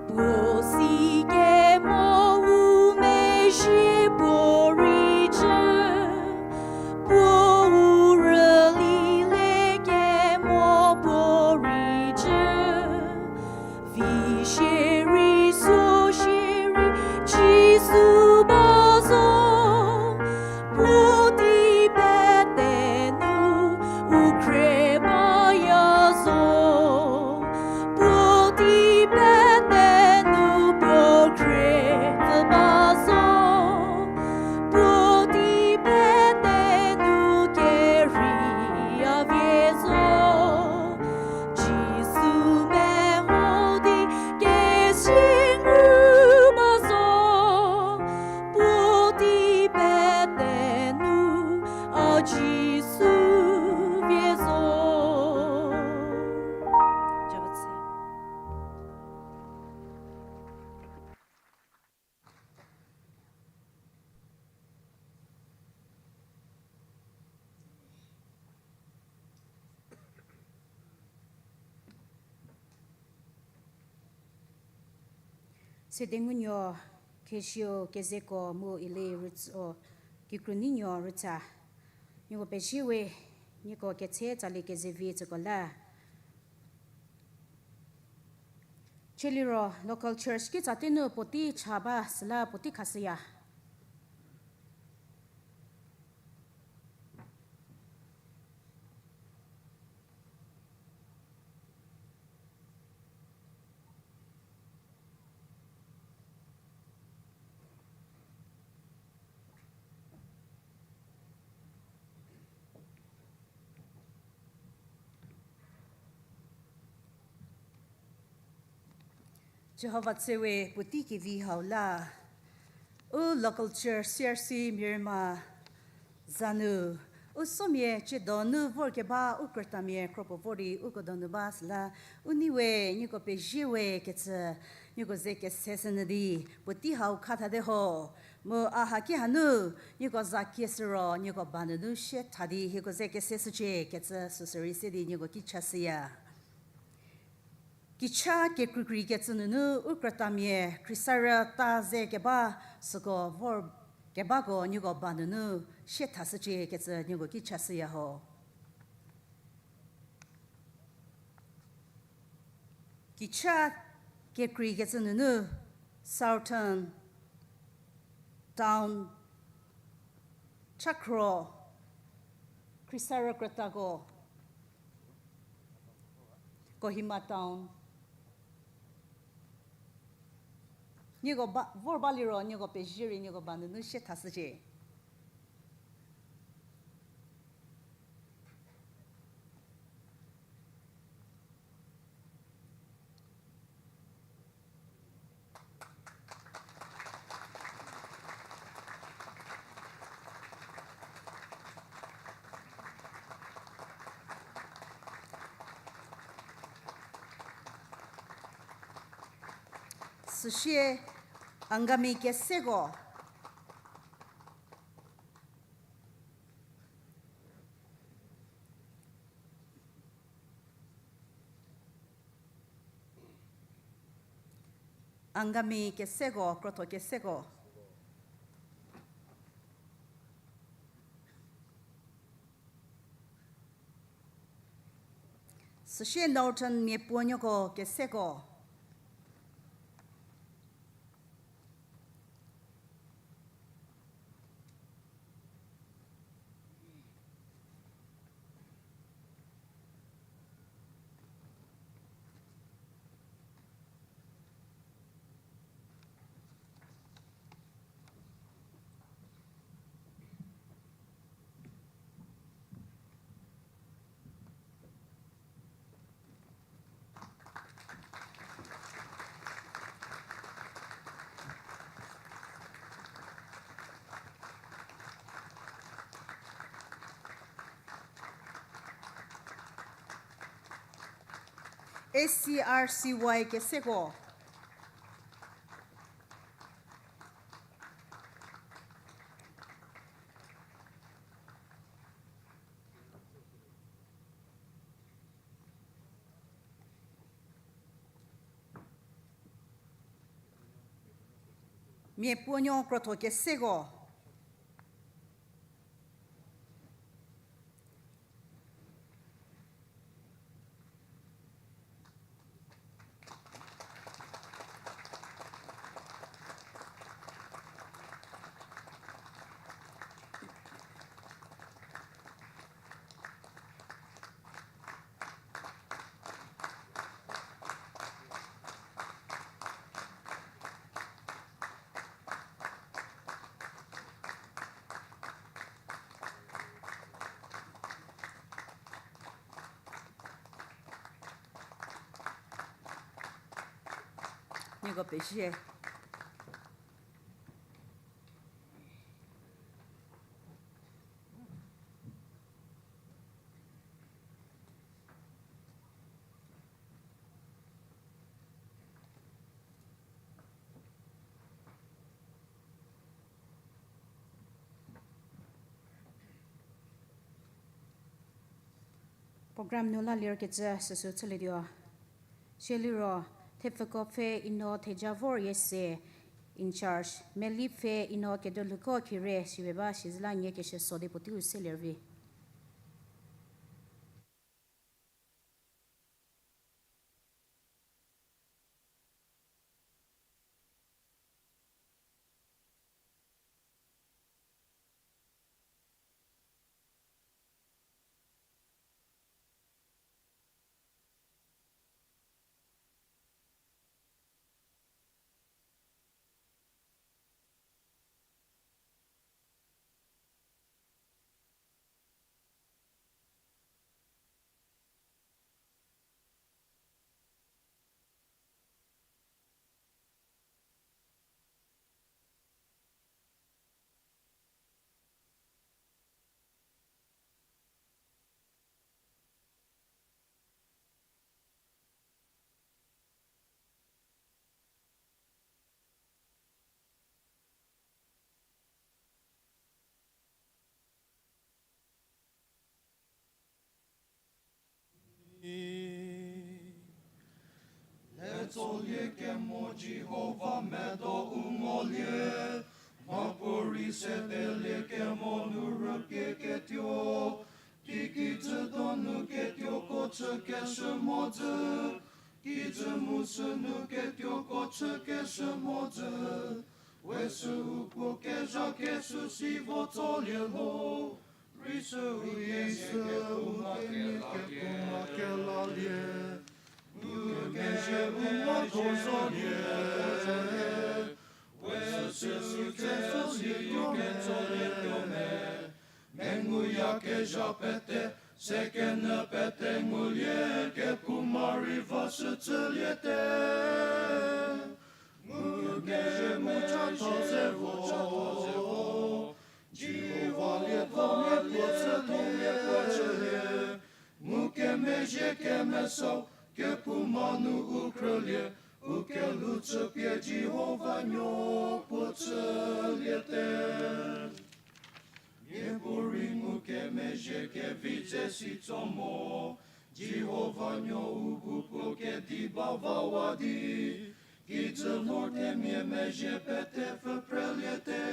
Puo si kemo u mezhie puo rei cü, puo u rüli le kemo puo rei cü. Vi shierei, so shierei, Jisu ba zo. Puo di pete nu u khrie baya zo. Puo di pete nu puo khrie pfü ba zo. Puo di pete nu kerhei a vie zo. Jisu meho di kesia ngu ba zo. Puo di pete nu a Jisu vie zo. Sede ngunuo, kesiu kezeko mu ili rütso, kikru ninuo rütsa. Nieko pezie we, nieko ketse tsali kezevi tsüko la. Chüliro local church kitsa tei nu puotei cha ba süla puotei khashüya. Jihova tse we puotei kevi hau la. U local church C R C Myanmar za nu, u somia chie donu vorkeba u krütamia kropuo vor di uko donu ba süla, u nei we, nieko pezie we kecü, nieko ze kese shünyü di puotei hau kha thate ho. Mu a haki hanu, nieko za kieshü ro nieko ba nunu sie tha di hieko ze kese shücie kecü süsü rei se di nieko ki chashüya. Kicha kekreikrei kecü nunu u krütamia khriesarü ta ze keba süko vor kebako nieko ba nunu sie thashücie kecü nieko ki chashüya ho. Kicha kekreikecü nunu Southern Town, Chakhro, khriesarü krütako, Kohima Town. Nieko ba, vor ba liro nieko pezie rei nieko ba nunu sie thashücie. Süsie Angami keseko. Angami keseko, krotho keseko. Süsie Northern mia puonuoko keseko. A C R C Y keseko. Mia puonuo krotho keseko. Nieko pezie. Program nu la lirkecü süsü chülietuo. Sieliro, thepfüko pfhe ino theja voryie se, in charge, meli pfhe ino kedo lhouko khire, siwe ba sizüla nie keshü so di puoteiu selie rüvi. Letsolie kemo Jihova medo u ngolie, mhapuorei sedelie kemo nu rüpie ketuo, kikijü donu ketuoko chükeshü mhodzü, kijü mu sünu ketuoko chükeshü mhodzü, we sü u puo kezha kesü si vo tsolie lho. Rei sü u yie se u kenie kephouma kelalie, u mezhie u mhatho zolie, we sü u tse zolie tuo me, menguyakezha pete, sekenyü pete ngulie kephouma rei va shü chüliete. Mu kemezhie mu chatho ze vo, Jihova lietho mia puo chülie, mu kemezhie kemesau kephouma nu u khrülie, u kelhou chüpie Jihova nuo puo chüliete. Miapuorei ngukemezhie kevi dze si tso mo, Jihova nuo u bu puo kedi ba vawa di, kijü lhor themia mezhie pete pfhüpreliete,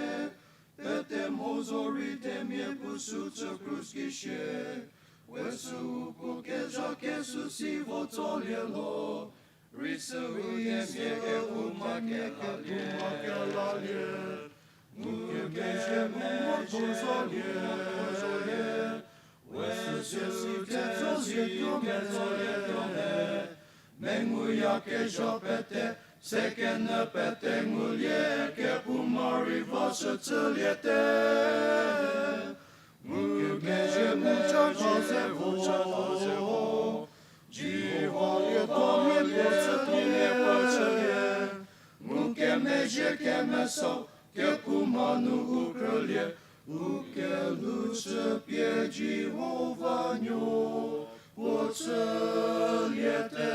pete mho zorei themia puo sü tsü krus ki sie, we sü u puo kezha kesü si vo tsolie lho. Rei sü u yie se u ma kelalie, ma kelalie, mu kemezhie mu mhatho zolie, we sü u tse zolie tuo me, zolie tuo me, menguyakezha pete, sekenyü pete ngulie kephouma rei va shü chüliete. Mu kemezhie mu chatho ze vo, Jihova lietho mia puo chülie, mu kemezhie kemesau kephouma nu u khrülie, u kelhou chüpie Jihova nuo puo chüliete.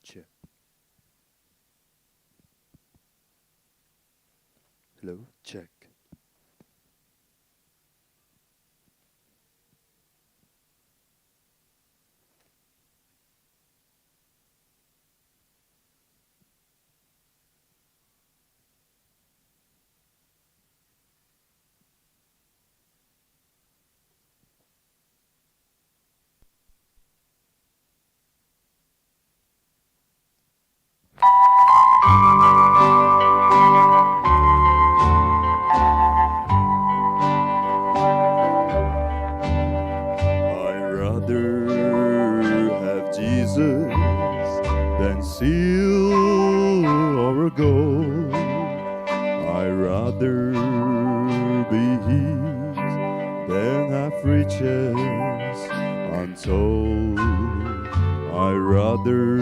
Check. Hello, check. I'd rather have Jesus than silver or gold. I'd rather be his than have riches untold. I'd rather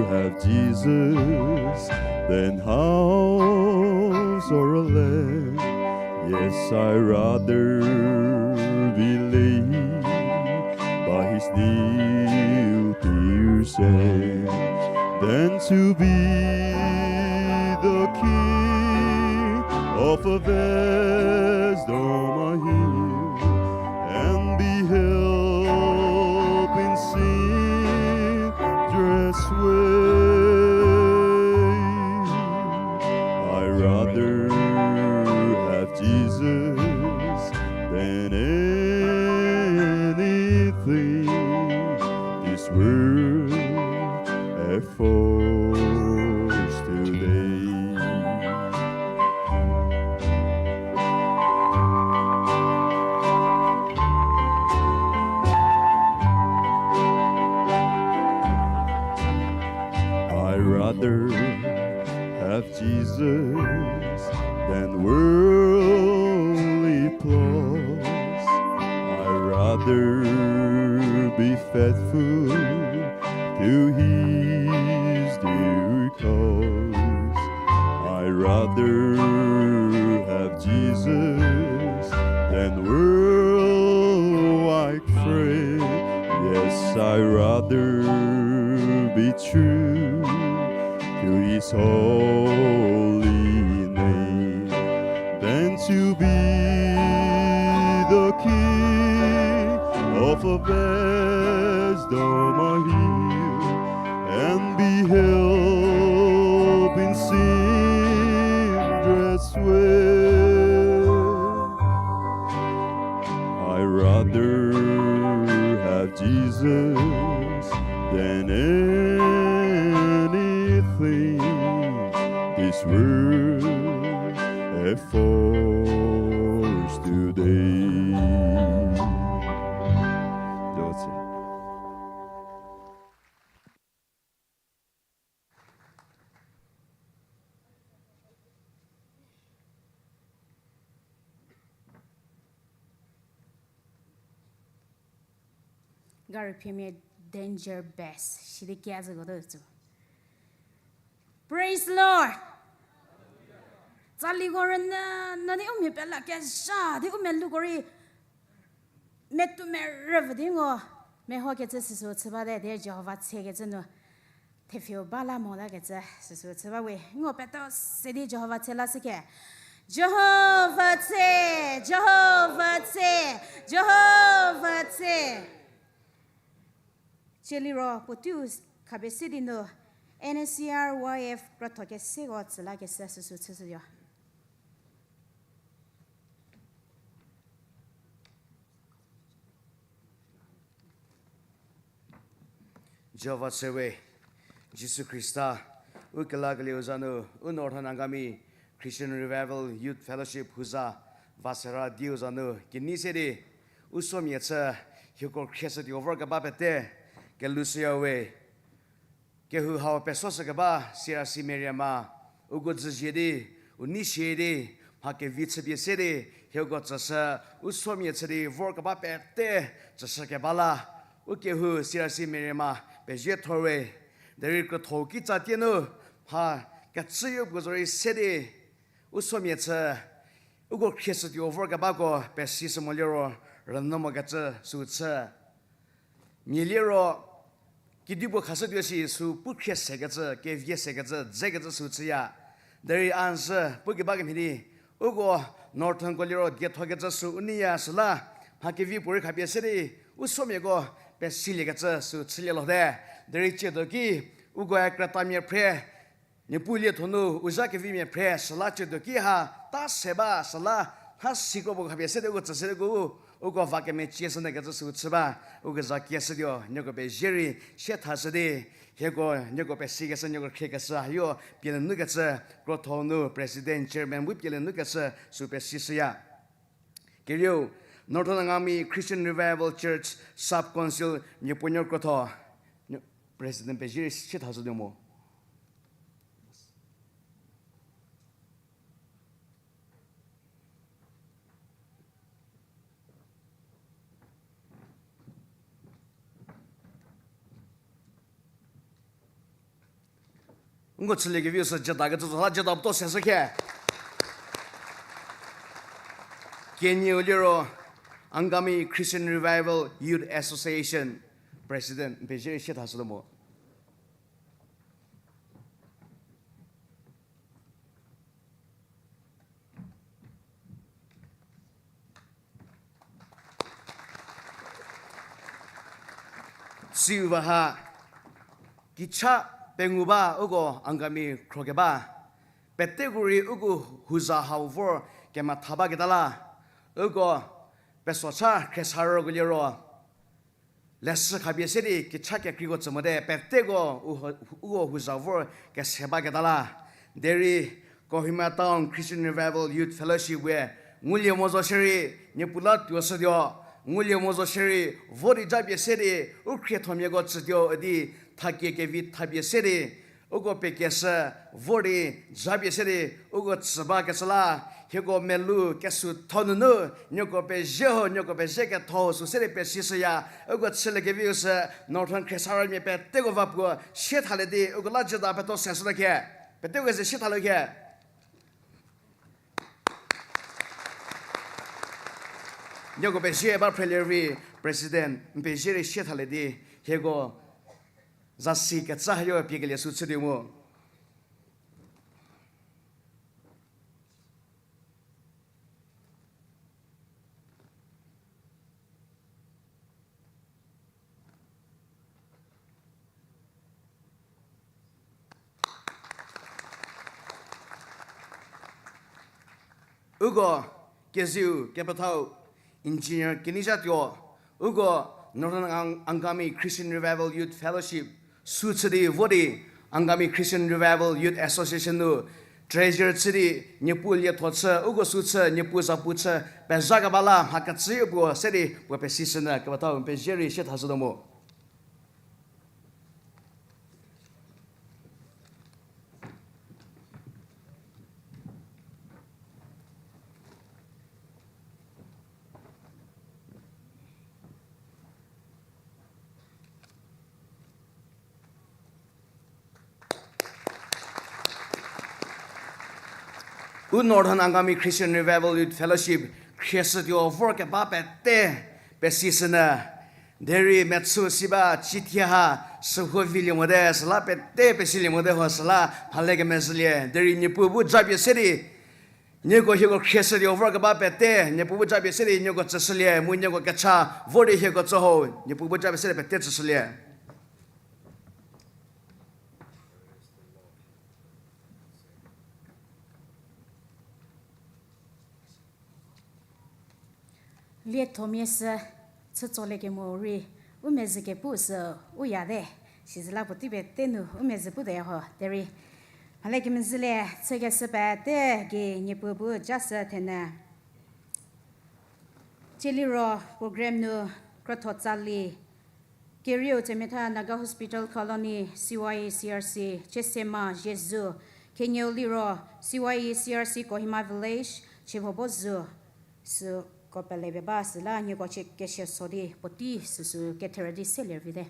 have Jesus than house or a land. Yes, I'd rather be led by his new pierced hand than to be the king of a vast dome hill and be helping sinners' way. I'd rather have Jesus than anything this world affords today. I'd rather have Jesus than worldly applause. I'd rather be faithful to his dear cause. I'd rather have Jesus than worldwide fame. Yes, I'd rather be true to his holy name than to be the king of a vast dome hill and be helping sinners' way. I'd rather have Jesus than anything this world affords today. 多谢。 Gari phiemia danger best, sidi kezhüko do tsü. Praise the Lord. Tsaliko rünyü, nadi u mia pela kezha, di u mia luko rei, metumerüvü di ngo, mehokecü süsü chü bate, di Jihova tsekecü nu, thepfheu ba la mo lakecü süsü chü ba we, ngo peto se di Jihova tse la süke. Jihova tse, Jihova tse, Jihova tse. Tsie liro puoteiu khapie se di nu, N C R Y F krotho keseko tsü lakeshü süsü chüshütuo. Jihova tse we, Jisu Khrista, u kelakelieu za nu, u Northern Angami Christian Revival Youth Fellowship huza, va sera diu za nu kenei se di, u somia chü, hieko khrieshütuo vorkeba pete, kelushüya we. Kehou hau pesoshükeba C R C Meriema, uko dzüzie di, u nei sie di, mha kevi chüpie se di, hieko tsüshü, u somia chü di vorkeba pete, tsüshükeba la, u kehou C R C Meriema, pezie thor we, derei krotho kitsa tie nu, mha kecüyo puo zorei se di, u somia chü, uko khrieshütuo vorkebako pesishü moliro, rünyü mokecü süu chü. Mia liro, kedipuo khashütuo shi sü pu khrie sekecü, kevie sekecü, dzekecü sü chüya. Derei a n zhü pu keba kemhie di, uko Northernko liro dietho kecü sü u neiya süla, mha kevi puorei khapie se di, u somiako pesiliekecü sü chülie lhote. Derei tsiedo ki, ukoe krütamia phre, Niepuu lietho nu u zha kevimia phre süla tsiedo ki ha ta se ba süla, ha sikro puo khapie se di uko tsü se di uko, uko va kemecie shünyü kecü sü chü ba, uko za kieshütuo, nieko pezie rei sie thashü di, hieko nieko pesikeshü, nieko khriekeshü, hayo pielie nukecü, krotho nu President, Chairman bu pielie nukecü sü pesishüya. Kerieu, Northern Angami Christian Revival Church Sub Council, Niepuonuo krotho, President pezie rei sie thashütuo mo. Nko chüliekeviu sü jüta kecü zo la jüta puo to seshü khe. Kenieu liro Angami Christian Revival Youth Association President, n pezie rei sie thashütuo mo. Siu ba ha, kicha pengou ba uko Angami khro keba, peteko rei uko houza hau vor kematha baketa la, uko pesocha khriesarüko liro leshü khapie se di kicha kekreiko tsü mote, peteko u-, uko houza vor kese baketa la. Derei Kohima Town Christian Revival Youth Fellowship we ngulie mo zo shierei, Niepuu la tuoshütuo, ngulie mo zo shierei, vo di japie se di, u khriethomiako tsütuo di, thakie kevi thapie se di, uko pekeshü vor di, japie se di, uko tsü bakecü la, hieko melou kesuotho nunu, nieko pezie ho, nieko pezie ketho sü se di pesishüya, uko chüliekeviu sü, Northern khriesarümia peteko va puo sie thalie di, uko la jüta peto seshütuo khe, peteko ze sie thalie khe. Nieko pezie ba phrelie rei, President, n pezie rei sie thalie di, hieko zasi ketsa hayo piekelie sü chütuo mu. Uko keziu kepethau Engineer Kenei Zhatuo, uko Northern Ang-, Angami Christian Revival Youth Fellowship sü chü di vo di Angami Christian Revival Youth Association nu Treasurer chü di Niepuu lietho chü, uko sü chü, Niepuu zapu chü, pezha keba la mha kecüyo puo se di puo pesishünyü kepethau n pezie rei sie thashütuo mu. U Northern Angami Christian Revival Youth Fellowship khrieshütuo vor keba pete pesishünyü. Derei mechü si ba cithie ha süho vilie mote, süla pete pesilie mote ho süla mhale kemezhülie. Derei Niepuu bu japie se di, nieko hieko khrieshütuo vor keba pete, Niepuu bu japie se di nieko tsüshülie, mu nieko kecha vor di hieko tsü ho, Niepuu bu japie se di pete tsüshülie. Liethomia sü chütsolie kemo rei, u mezhü kepu sü u yate, sizüla puotei pete nu u mezhü pute ho, derei mhale kemezhülie, chükeshü pete gei Niepuu bu ja sü thenyü. Tsie liro program nu krütho tsali, kerieu Tsemetha Naga Hospital Colony, C Y E C R C, Chiesema, Ziezu, kenieu liro C Y E C R C Kohima Village, Chievobo Zu, süko pele pie ba süla nieko chie kesia so di puotei süsü ketherü di selie vite.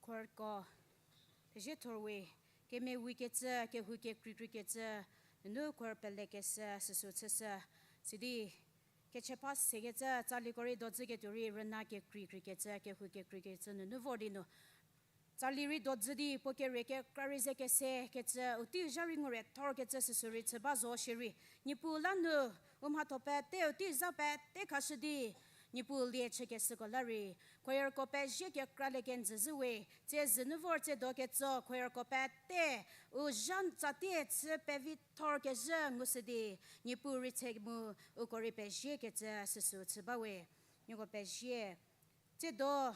Choirko pezie thorwe, kemevi kecü, kehou kekreikrei kecü, nunu choir pelekeshü süsü chüshü. Sidi, kechepha sekecü, tsaliko rei dodzü ketuo rei rüna kekreikrei kecü, kehou kekreikecü nunu vor di nu. Tsali rei dodzü di puo kere kekra rei ze kese kecü, u tei zha rei ngure thor kecü süsü rei chü ba zo shierei. Niepuu la nu, u mhatho pete u tei zha pete khashü di, Niepuu lie chükeshüko la rei, choirko pezie kekra le kenjü zhüwe, tsie zü nu vor tsie do ketso, choirko pete, u zha tsatie chü pevi thor kezhü ngushü di, Niepuu rei tse mu, uko rei pezie kecü süsü chü bawe, nieko pezie. Tsie do,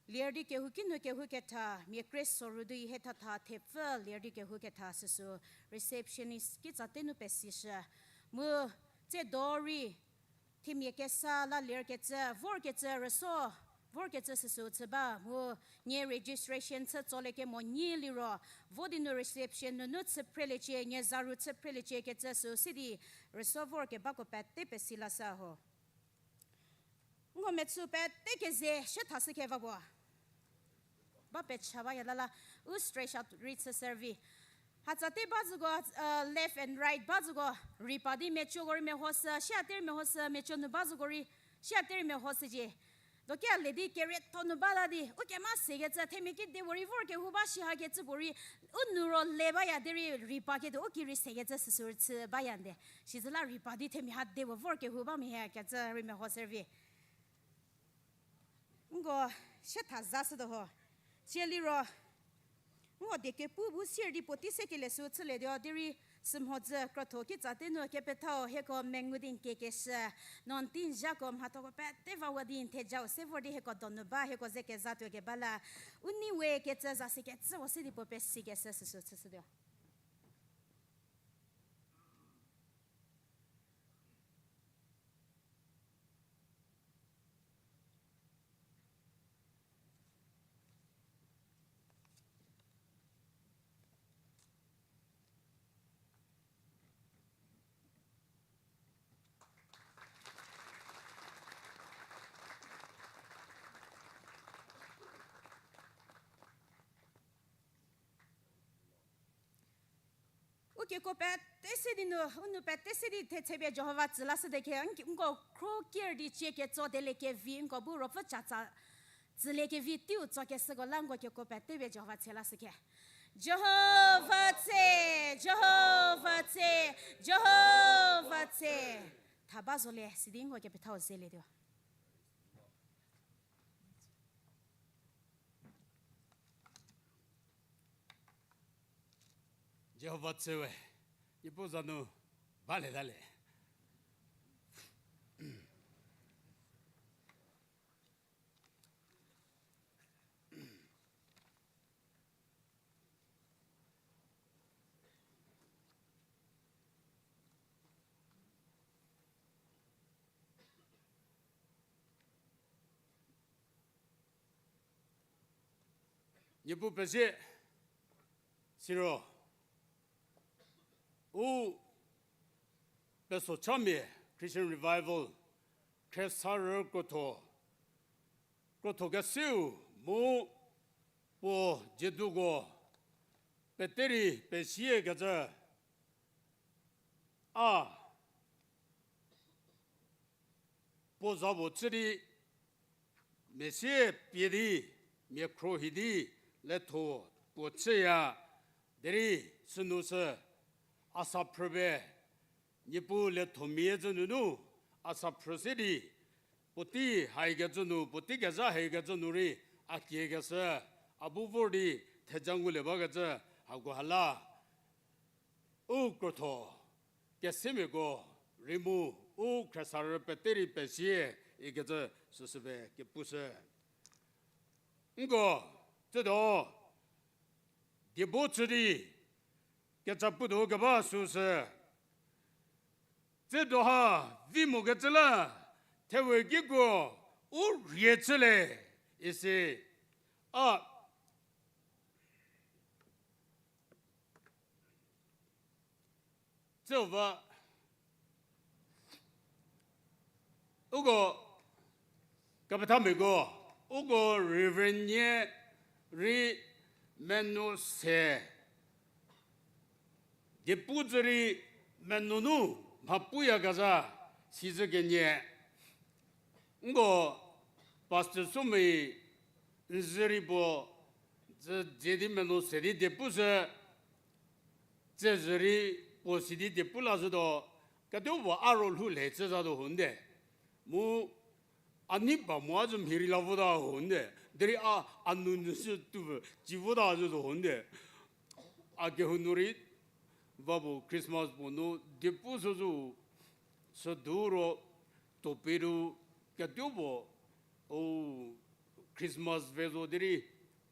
Lerdi kehou kinu kehou ketha, mia kre soru di hethatha thepfü lerdi kehou ketha süsü receptionist kitsa tenu pesishü. Mu tsie do rei, themia kesa la ler kecü, vor kecü rüso, vor kecü süsü chü ba, mu nie registration chü tsolie kemo nyi liro, vo di nu reception nunu chü phreliecie, nie zaru chü phreliecie kecü sü si di, rüso vor kebako pete pesi lashü ho. Ngo metsü pete keze shie thashü khe va puo. Ba pecha baya lala, u stretch out rei chü serve. Hatsa te ba züko, uh, left and right ba züko, rei pa di mecho ko rei mehoshü, shia te rei mehoshü, mecho nu ba züko rei, shia te rei mehoshücie. Dokia le di kerietho nu ba la di, u kema sekecü, themia kide puo rei vor kehou ba shi hakecü puo rei, u nu ro le baya derei rei pa ketuo, u ki rei sekecü süsü rei chü baya nde. Sizü la rei pa di themia ha de puo vor kehou ba mia hakecü rei meho serve. Nko shie tha za shütuo ho. Tsie liro, nko die kepu bu sier di puotei se kelie sü chülietuo derei sümhodzü krotho kitsa tenu kepethau hieko mengu di n kekeshü, no n tei n zhako mhathoko pete vawa di n thejau se vor di hieko donu ba hieko ze keza tuo keba la. U nei we kecü za se kecü wo se di puo pesikeshü süsü chüshütuo. U keko pete se di nu, u nou pete se di thechepie Jihova tsü lashüte khe, nko khro kier di cie ketso delie kevi, nko bu ruopfü chatsa tsülie kevi teiu tsokeshüko la nko keko pete pie Jihova tshe lashü khe. Jihova tshe, Jihova tshe, Jihova tshe. Tha ba zolie, sidi nko kepethau zelietuo. Jihova tshe we, Niepuu za nu bale tale. Niepuu pezie, siro u pesochamia Christian Revival, Khriesarü krotho, krotho kesiu mu puo jieduko pete rei pesiekecü a puo za puo chü di, mia sie pie di, mia khro hi di, letho puo chüya, derei sünu sü, a sa phrüpie, Niepuu lethomia zü nunu, a sa phrü se di, puotei haikecü nu, puotei kezha haikecü nu rei, a kiekeshü, a bu vor di, theja ngulie bakecü, hakoha la. U krotho, kesemiako rei mu, u Khriesarü pete rei pesie, ikecü süsüpie kepushü. Nko, tsüdo, diebo chü di, kecha putuo keba süsü. Tsüdo ha, vi mokecü la, thewe kiko, u rie chüle, isi, a, Tsüu va, uko, kepethamiako, Uko Reverend nie rei meno se, diepu zü rei meno nu mha puya kezha, sizü kenie. Nko Pastor Sumei nzü rei puo, zü dzie di meno se di diepu sü, tse zü rei puo si di diepu la zhütuo, kedipuo a ro lhou le chü zatuo ho nde. Mu a nei ba mo a zü mhie rei la vota ho nde. Derei a, a nu nyü sü tuo, ci vota zhütuo ho nde. A kehou nu rei, va puo Christmas puo nu diepu sü zü, sü du ro, topic ru, kedipuo, o, Christmas ve zo derei,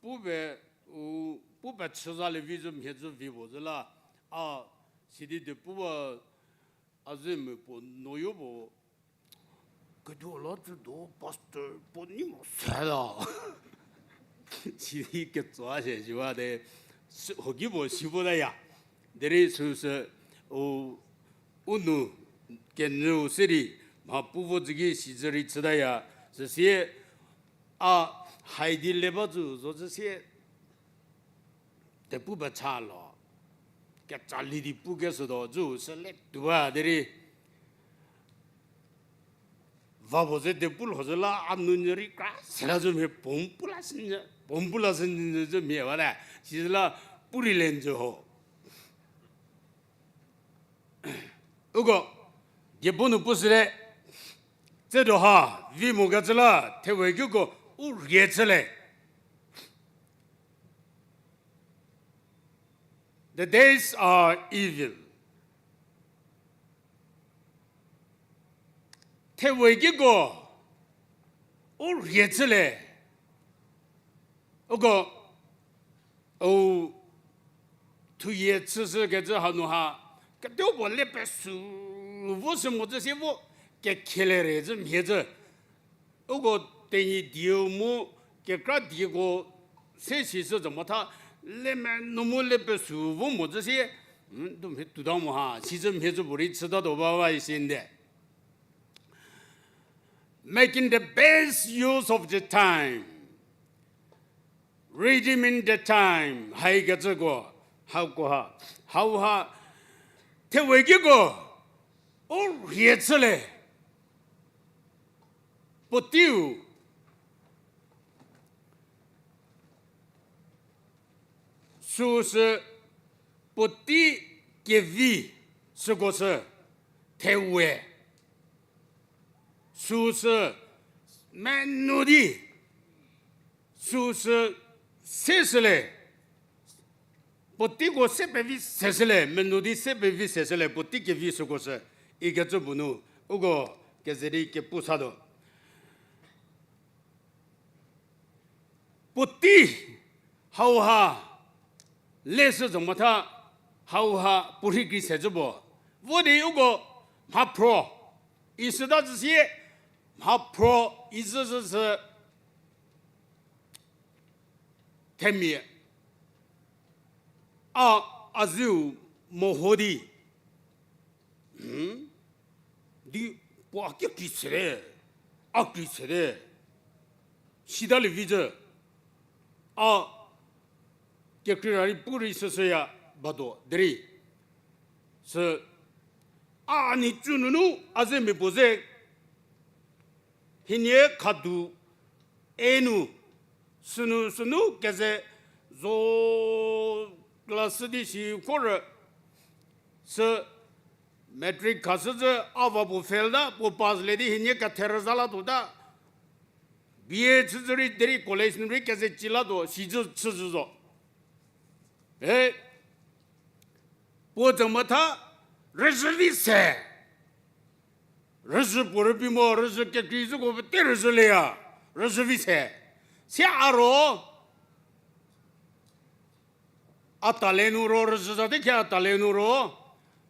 pu pe, u, pu pe chü za le vi zü mhie zü vi puo zü la, a, si di diepu ba, a zü mia puo nuoyo puo, kedipuo la zhü do pastor puo nei mo se la. Si di ketso a se si ba de, sü, hoki puo si votaya. Derei süsü, u, u nu kenyüu se rei, mha pu vo zü ki sizü rei chütaya, süsie a hai di le ba zü zo zü sie, diepu ba cha lo, kecha li di pu keshütuo zü sü le tuo ba derei, va puo ze diepu lho zhü la a nu nyü rei kra se la zü mhie pom pu la sü nyü, pom pu la sü nyü zü mhie ba te, sizü la pu rei le nyü ho. Uko, diepu nu pu süte, tse do ha, vi mo kecü la, thewe kiko, u rie chüle. The days are evil. Thewe kiko, u rie chüle. Uko, u thuyie chüshü kecü hanu ha, kedipuo le pesü vo sü mo zü sie vo, kekhielie re zü mhie zü. Uko Tenyidie mu kekra dieko se sishü zo mo tha, le menu mu le pesü vo mo zü sie, du mhie tuota mo ha, sizü mhie zü puorei chütatuo ba ba isi nde. Making the best use of the time, redeeming the time, haikecüko, hauko ha, hau ha, thewe kiko, u rie chüle, puoteiu, süsü puotei kevi süko sü thewe, süsü menu di, süsü se süle, puoteiko se pevi se süle, menu di se pevi se süle, puotei kevi süko sü, ikecü puo nu, uko keze di kepu satuo. Puotei hauha leshü zo mo tha, hauha puorhi kri se zü puo. Vo di uko mhaphro, isüta zü sie, mhaphro izü zü sü themia, a, a züu meho di, di puo a kekri sete, a kri sete, sita lievi zü, a kekreira rei pu rei süsüya batuo derei. Sü, a, a nhicu nunu a zemia puo ze, hienie khadu e nu, sünu sünu keze zo class di si khorü, sü matric khashü zü a va puo fail ta, puo pass le di hienie kethe rüza latuo ta, B A chüzü rei derei college nu rei keze ci latuo, sizü chüzü zo. E, puo zo mo tha, rüzhü vi se. Rüzhü puo rübei mo, rüzhü kekreizhüko pete rüzhü leya, rüzhü vi se. Sia a ro, a tale nu ro, rüzhü zate khe a tale nu ro,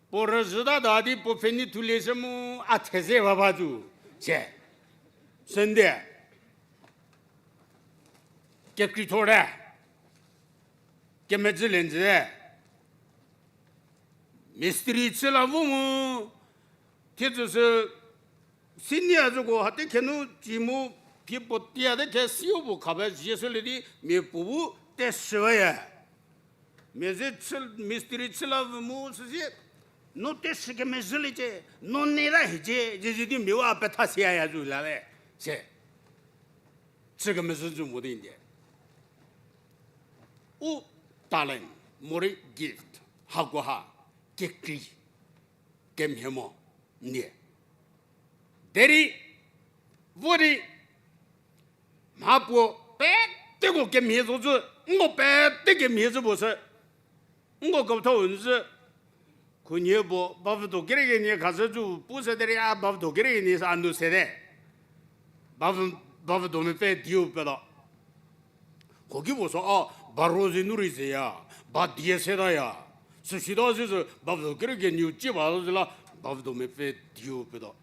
puo rüzhü ta da di puo pfhenei thulie se mu a theze ba ba zu, se. Sünde. Kekreithorte. Kemezhü le njüte. Mistiri chü la vo mu, thiedzü sü senior züko hate khenu ci mu, Pie puo tia de kesiu puo khape zie shülie di mia puo bu teshüwaya. Mia ze chü, mistiri chü la vü mu süsie, no teshü kemezhüliecie, no nei la hiecie, zie zie di mia wa petha siaya zu la le, se. Chü kemezhü zu mo di ndie. U talent, morei gift, hakoha, kekrei, kemhie mo, ndie. Derei, vo di, mha puo peteko kemhie zo zü, nko pete kemhie zü puo sü, nko kepethau nzü, khunhie puo, bavüdo kerekenie khashü zü pu se derei a bavüdo kerekenie sa a nu sete. Bavü, bavüdo mepfü dieu peto. Hoki puo so a, baro ze nu rei zeya, ba die setaya. Süsita zü sü bavüdo kerekenieu cie ba zo zü la, bavüdo mepfü dieu peto.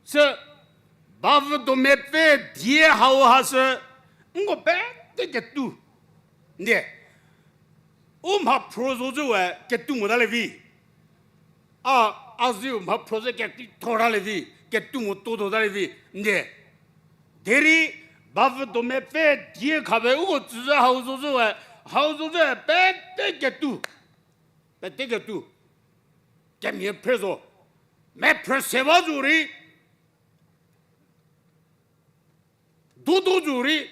Sü bavüdo mepfü die hau ha sü, nko pete ketu. Ndie. U mhaphro zo zü we ketu mota le vi. A, a ziu mhaphro ze kekrei thor ta le vi, ketu mo to to ta le vi, ndie. Derei, bavüdo mepfü die khape uko tsü zü hau zo zü we, hau zo zü pete ketu. Pete ketu. Kemhie phre zo. Mephrü se ba zo rei. Dodo zo rei.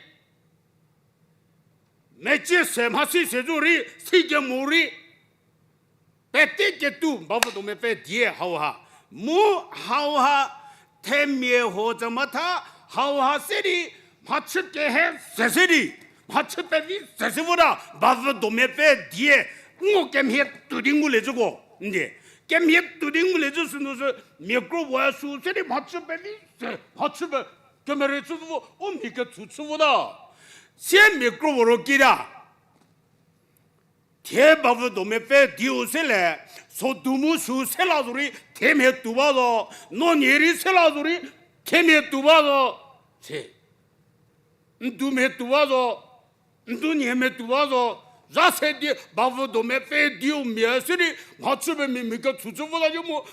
Mecie se mhasi se zo rei, si kemo rei. Pete ketu bavüdo mepfü die hau ha. Mu hau ha themia huo tsa matha hau ha se di mhachü kehe se se di. Mhachü pevi se se vota bavüdo mepfü die. Nko kemhie tou di ngulie züko. Ndie. Kemhie tou di ngulie zü sünu sü mia kro puo sü se di mhachü pevi se. Mhachü pe kemere chü vo, u mhi ketsü chü vota. Sie mia kro puo ro kita. Thie bavüdo mepfü dieu se le, sodu mu sü se la zo rei, themia tou ba zo, no nie rei se la zo rei, themia tou ba zo, se. Ndu mhie tou ba zo, ndu nie mhie tou ba zo, za se di bavüdo mepfü dieu mia se di, mhachü pe mia mia ketsü chü vota yo mu,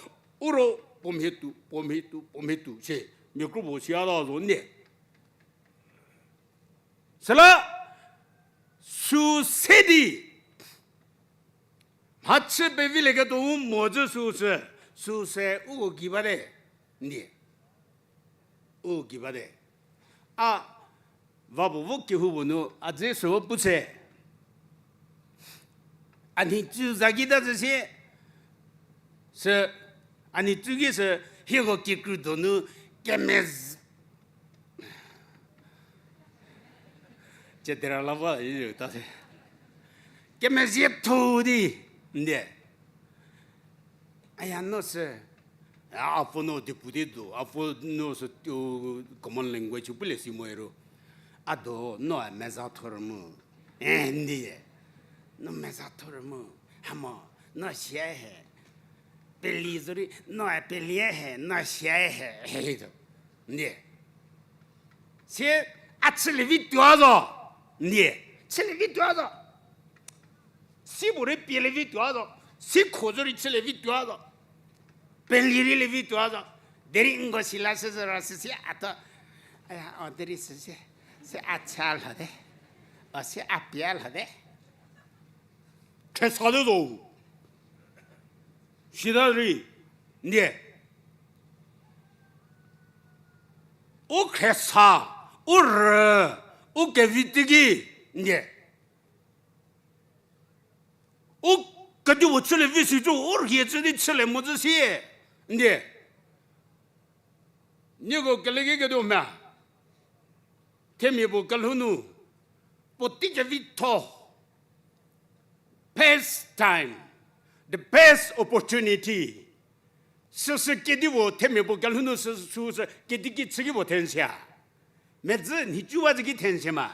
u ro, puo mhie tou, puo mhie tou, puo mhie tou, se, mia kro puo sia ta zo nie. Süla, sü se di, mhachü pevilieketuo u mo zü sü se, sü se uko gei bate, ndie. U gei bate. A, va puo vo kehoupuo nu, a dze sü vo pu se. A nhicu za ki ta zü sie, sü, a nhicu ki sü, hieko kikru donu, kemez-, Cetera la ba, i ta se. Kemezietho di, ndie. Aya no sü, a, a puo no di pu di do, a puo no sü, common language pulie si mo ero. A do, no a meza thor mu. Eh, ndie. No meza thor mu. Hamo, no sia he. Peli zo rei, no a peli he, no sia he, he, he do. Ndie. Sie a chülie vi tuo zo. Ndie. Chülie vi tuo zo. Si bu rei pielie vi tuo zo. Si kho zo rei chülie vi tuo zo. Peli rei lie vi tuo zo. Derei nko si la sü zü ro sü sie a to. Aya, o derei sü sie. Sie a cha lho te. O sie a pia lho te. Khriesa te zo. Sita rei. Ndie. U khriesa, u rü, u kevi teiki, ndie. U kedipuo chülie vi si zo, u rhie chü di chülie mo zü sie, ndie. Nieko keleki ketuo me. Themia puo kelhou nu, puo tei kevitho. Best time, the best opportunity. Süsü kedipuo themia puo kelhou nu sü, süsü kediki chüki puo thensia. Medzü nhicu ba zü ki thensie ma.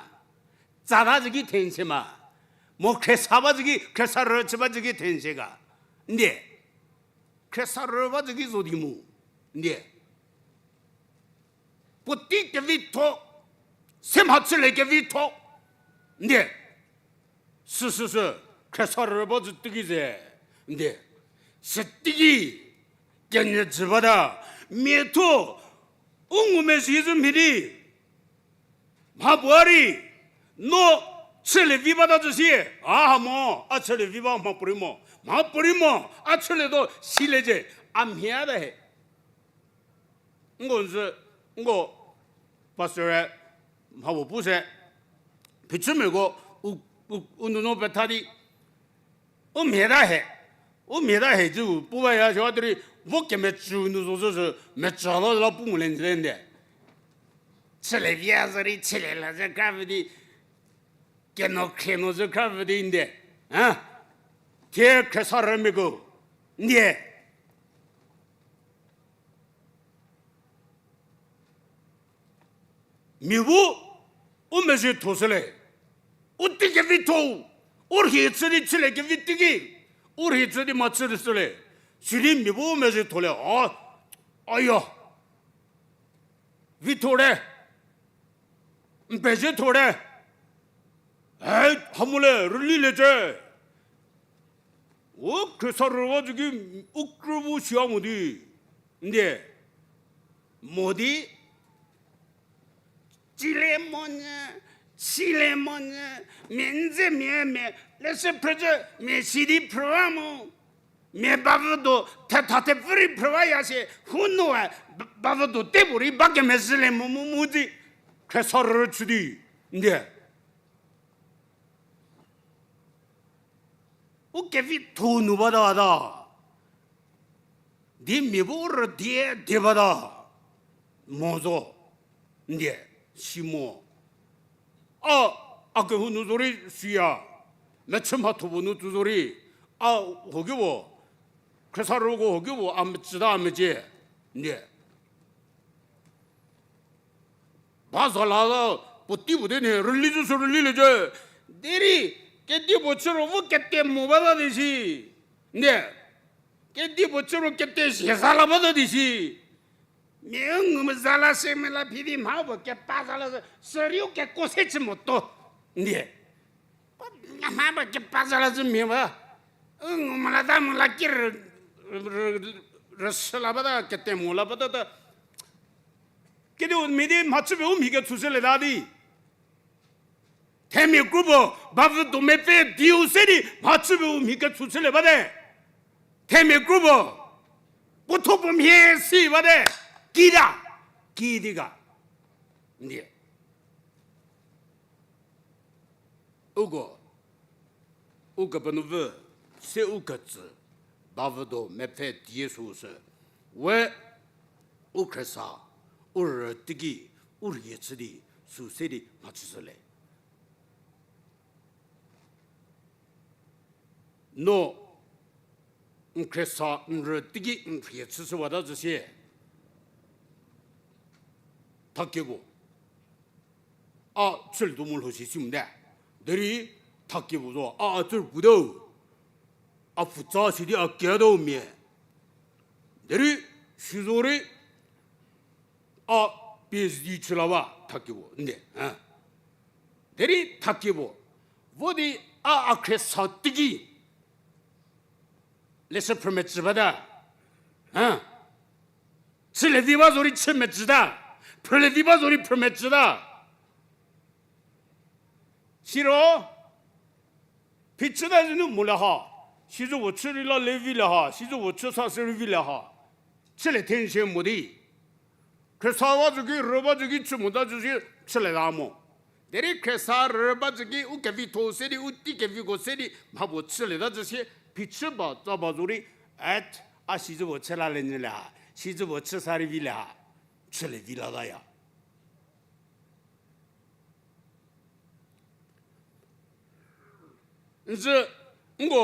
Tsata zü ki thensie ma. Mo khriesa ba zü ki, khriesa rüchü ba zü ki thensie ga. Ndie. Khriesa rü ba zü ki zo di mu. Ndie. Puotei kevitho, se mhachülie kevitho, ndie. Süsüsü, khriesa rü ba zü teiki ze, ndie. Süteiki, kenyü jü bata, miatho, U ngumezhie zü mhie di. Mha puo a rei, no chülie vi bata zü sie, a ha mo, a chülie vi ba mha puorei mo. Mha puorei mo, a chülietuo silie cie, a mhie a ta he. Nko nzü, nko pastor-e mha puo pu se, phichümeko u, u, u nunu petha di, u mhie ta he, u mhie ta he zü pu baya sü a derei, vo kemecü nu zo zü sü, mecü la la pu mo le nde. Chülie vi a zü rei, chülie la zü kra vi di, keno khrienu zü kra vi di nde. A? Thie khriesa rümiako, nde. Mia bu u mezhie tho shülie. U tei kevitho. U rhie chü di chülie kevi teiki. U rhie chü di mhachü di shülie. Sidi mia bu u mezhie tholie. A, aya. Vithorte. N pezhie thorte. E, ha mo le, rülilie cie. U khriesa rüwa zü ki u krü bu sia mo di. Nde. Mo di. Cile monyü, sile monyü, mia n ze mia mia, leshü phrüzhü, mia sidi phrüwa mo. Mia bavü do, thetha thepfü rei phrüwaya sie, hunuoe, ba-, bavü do tei puorei ba kemezhülie mo mu mu di, khriesa rü chü di, nde. U kevitho nu bata ta. Di mia bu rüdie die bata. Mo zo. Ndie, si mo. A, a kehou nu zorei siya. Mechü mhatho puo nu tsü zorei. A hoki puo. Khriesarüko hoki puo, a mechüta a mecie. Ndie. Ba za la la, puotei puo di ne, rüli zü sü rülilie zü. Derei, kedipuo chü ro vo kete mo bata di si. Ndie. Kedipuo chü ro kete zie za la bata di si. Mia u ngu meza la se mela phi di mha puo kepa za la se, sürei u kekuo se chü motuo. Ndie. Mha puo kepa za la zü mia ba. U ngu mela ta mela ki rü, rü, rüsü la bata, kete mo la bata ta. Kediu mia di mhachüpie u mhi ketshu chülie ta di. Themia kro puo, bavü do mepfü diu se di mhachüpie u mhi ketshu chülie bate. Themia kro puo, puotho puo mhie si bate. Kita, kidi ga. Ndie. Uko, Ukepenuopfü, se u ketsü, bavü do mepfü die süu sü, we, u khriesa, u rü teiki, u rhie chü di, süu se di mhachüshülie. No, n khriesa n rü teiki n rhie chüshüwata zü sie. Thakie puo. A chülietuo mo lho si si mote. Derei thakie puo zo, a, a tsü putuo. A pfutsa si di a kiatuo mia. Derei si zorei a PhD chü la ba thakie puo, ndie. Derei thakie puo. Vo di a, a khriesa teiki. Leshü phrümecü bata. Chülie vi ba zorei chümecüta. Phrülie vi ba zorei phrümecüta. Siro, phichüta zü nu mo le ha. Sizü puo chü rei la le vi le ha. Sizü puo chü sa se rei vi le ha. Chülie thie n sie mo di. Khriesa ba zü ki, rü ba zü ki chü mota zü sie chülieta mo. Derei khriesa rü ba zü ki, u kevitho se di, u tei keviko se di, mha puo chülieta zü sie, phichü ba, tsa ba zorei, et, a sizü puo chü la le nyü le ha, sizü puo chü sa rei vi le ha, chülie vi lataya. N zü, nko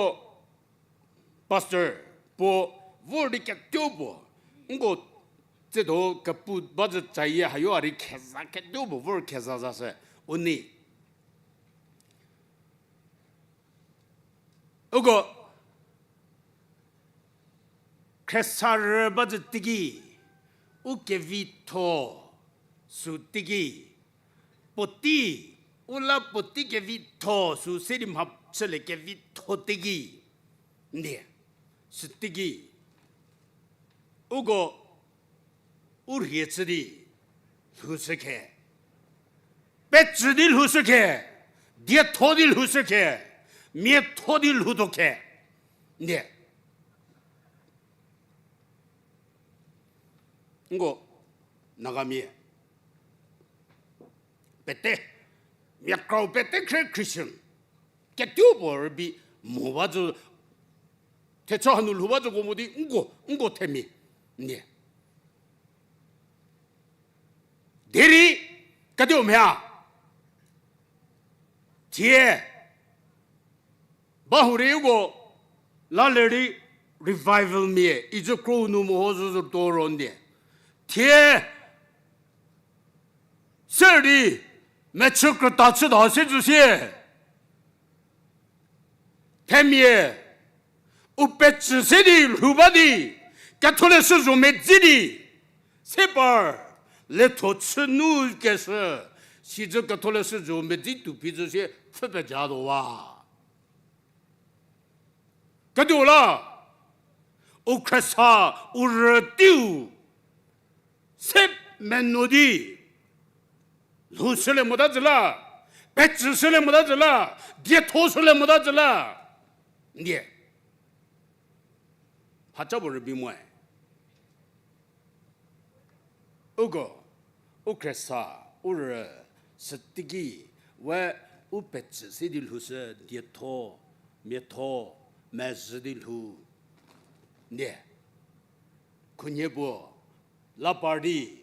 pastor puo vor di ketuo puo, nko tsiedo kepu ba zü cayie hayo a rei kheza ketuo puo vor kheza za se, u nei. Uko, khriesa rü ba zü teiki, u kevitho sü teiki, puotei, u la puotei kevitho sü se di mha chülie kevitho teiki, ndie, sü teiki. Uko, u rhie chü di, lhoushü khe. Petsü di lhoushü khe. Dietho di lhoushü khe. Miatho di lhoutuo khe. Ndie. Nko, Nagamia pete, mia krau pete khre Christian. Ketuo puo rübei mo ba zo, thecha hanu lhou ba zoko mo di nko, nko themia. Ndie. Derei, kadiu mhie. Thie, ba hurei uko, la lerei revival mia, icü kro nu meho zhüzhü tuo ro ndie. Thie, se di, mechü krüta chüta se zhü sie. Themia, u petsü se di lhou ba di, ketholeshü zho medzi di, se par, letho chü nu keshü, sicü ketholeshü zho medzi tuo phi zhü sie pfhü pejatuo wa. Kediu la, u khriesa, u rüteiu, se menuo di, lhoushülie mota zhü la, petsüshülie mota zhü la, diethoshülie mota zhü la. Ndie. Hacha puo rübei moe. Uko, u khriesa, u rü, süteiki, we, u petsü se di lhoushü dietho, miatho, mezhü di lhou. Ndie. Khunhie puo, la par di,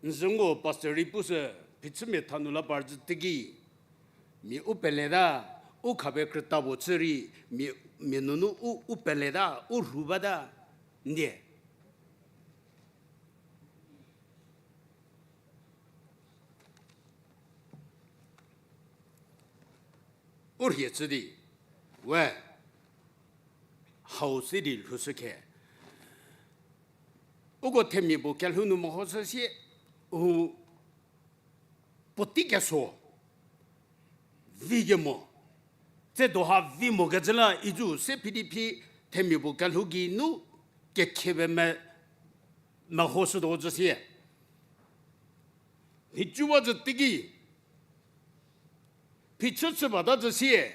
n zhü nko pastor rei pushü, phichümia thanu la par zhü teiki, mia u peleta, u khapie krüta puo chü rei, mia, mia nunu u, u peleta, u rhu bata, ndie. U rhie chü di, we, hau se di lhoushü khe. Uko themia puo kelhou nu mehoshü sie, u puotei keso, vi kemo, tse doha vi mo kecü la icü se phi di phi themia puo kelhou geinu kekhie pe me, mehoshütuo zhü sie. Nhicuwa zhü teiki, phichü chü bata zhü sie,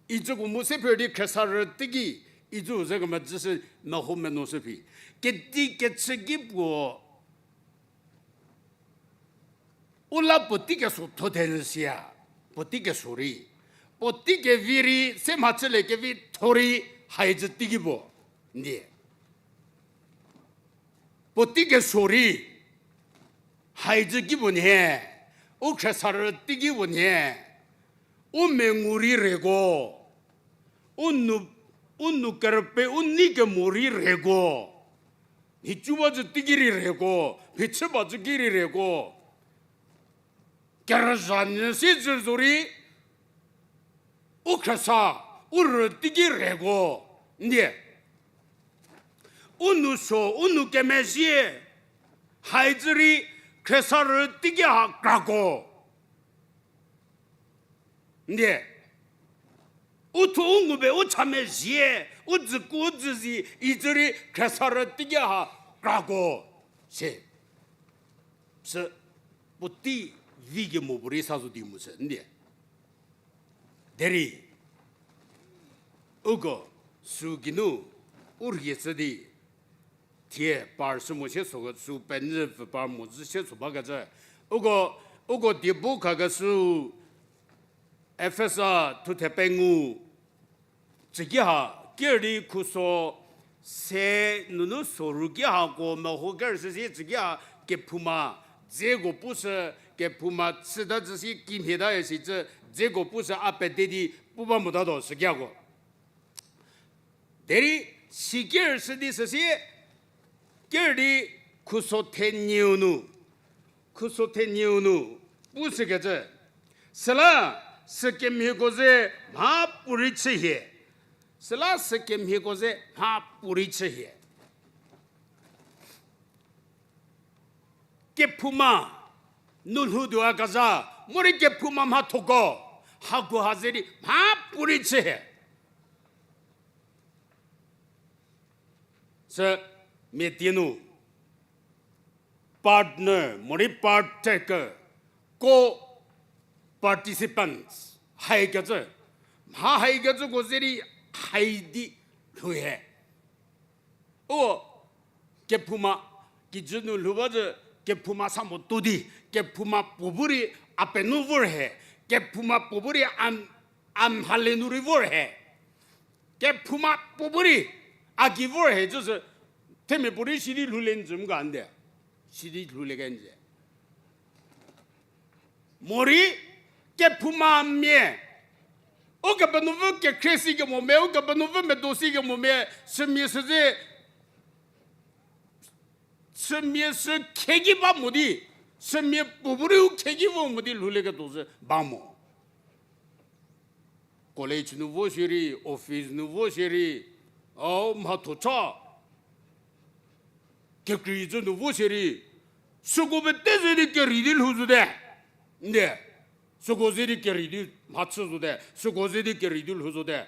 icüko mu se phi di khriesa rü teiki, icü ze kemezhüshü meho menuoshü phi. Kedi kechü ki puo, u la puotei keso tho thenyü sia, puotei keso rei. Puotei kevi rei, se mhachülie kevi tho rei, haicü teiki puo. Ndie. Puotei keso rei, haicü ki puo nhie, u khriesa rü teiki puo nhie, u mengu rei reko, u nou, u nou kerüpe u nei kemo rei reko, nhicuwa zhü teiki rei reko, phichü ba zhü ki rei reko, kerüzha nyü si zhü zorei, u khriesa, u rü teiki reko, ndie. U nou suo, u nou kemezhie, haicü rei khriesa rü teiki ha krako. Ndie. U thuo u ngupie u cha mezhie, u dzüku u dzüzi, icü rei khriesa rü teiki ha krako. Se. Sü puotei vi kemo puorei sa zo di mu sü, ndie. Derei, uko, sü geinu, u rhie chü di, thie par sü mo sie so, sü penyü pfü par mo zhü sie so bakecü. Uko, uko die bu khakeshü, Efesa thuthe pengou, tsüki ha, ker di khuso se nunu soru ki hako meho ker sü sie tsüki ha kephouma dzeko pushü, kephouma chüta zhü sie kimhieta isicü dzeko pushü a pede di pu ba motatuo süki hako. Derei si ker sü di süsie, ker di khuso thenieu nu, khuso thenieu nu, pushükecü. Süla sükemhieko ze mha puorei chühie. Süla sükemhieko ze mha puorei chühie. Kephouma, nu lhoutuo a kezha, morei kephouma mhathoko, hako ha ze di mha puorei chühie. Sü mia tie nu, partner, morei partaker, co-participants, haikecü, mha haikecüko ze di hai di lhou he. O, kephouma, kijü nu lhou ba zü, kephouma sa mo to di, kephouma puo bu rei a penuo vor he, kephouma puo bu rei a, a mhale nu rei vor he. Kephouma puo bu rei a gei vor he, züsü, themia puo rei sidi lhou le njü mo ga nde. Sidi lhou le kenjü. Morei, kephouma mia. Ukepenuopfü kekhrie si kemo mia, ukepenuopfü medo si kemo mia, sümia sü ze, sümia sü kheki ba mo di, sümia puo bu rei u kheki vo mo di lhou le ketuo zü ba mo. College nu vo shierei, office nu vo shierei, au mhatho cha, kekrei zü nu vo shierei, süko pete ze di kerei di lhou zote. Nde, süko ze di kerei di mhachü zote, süko ze di kerei di lhou zote.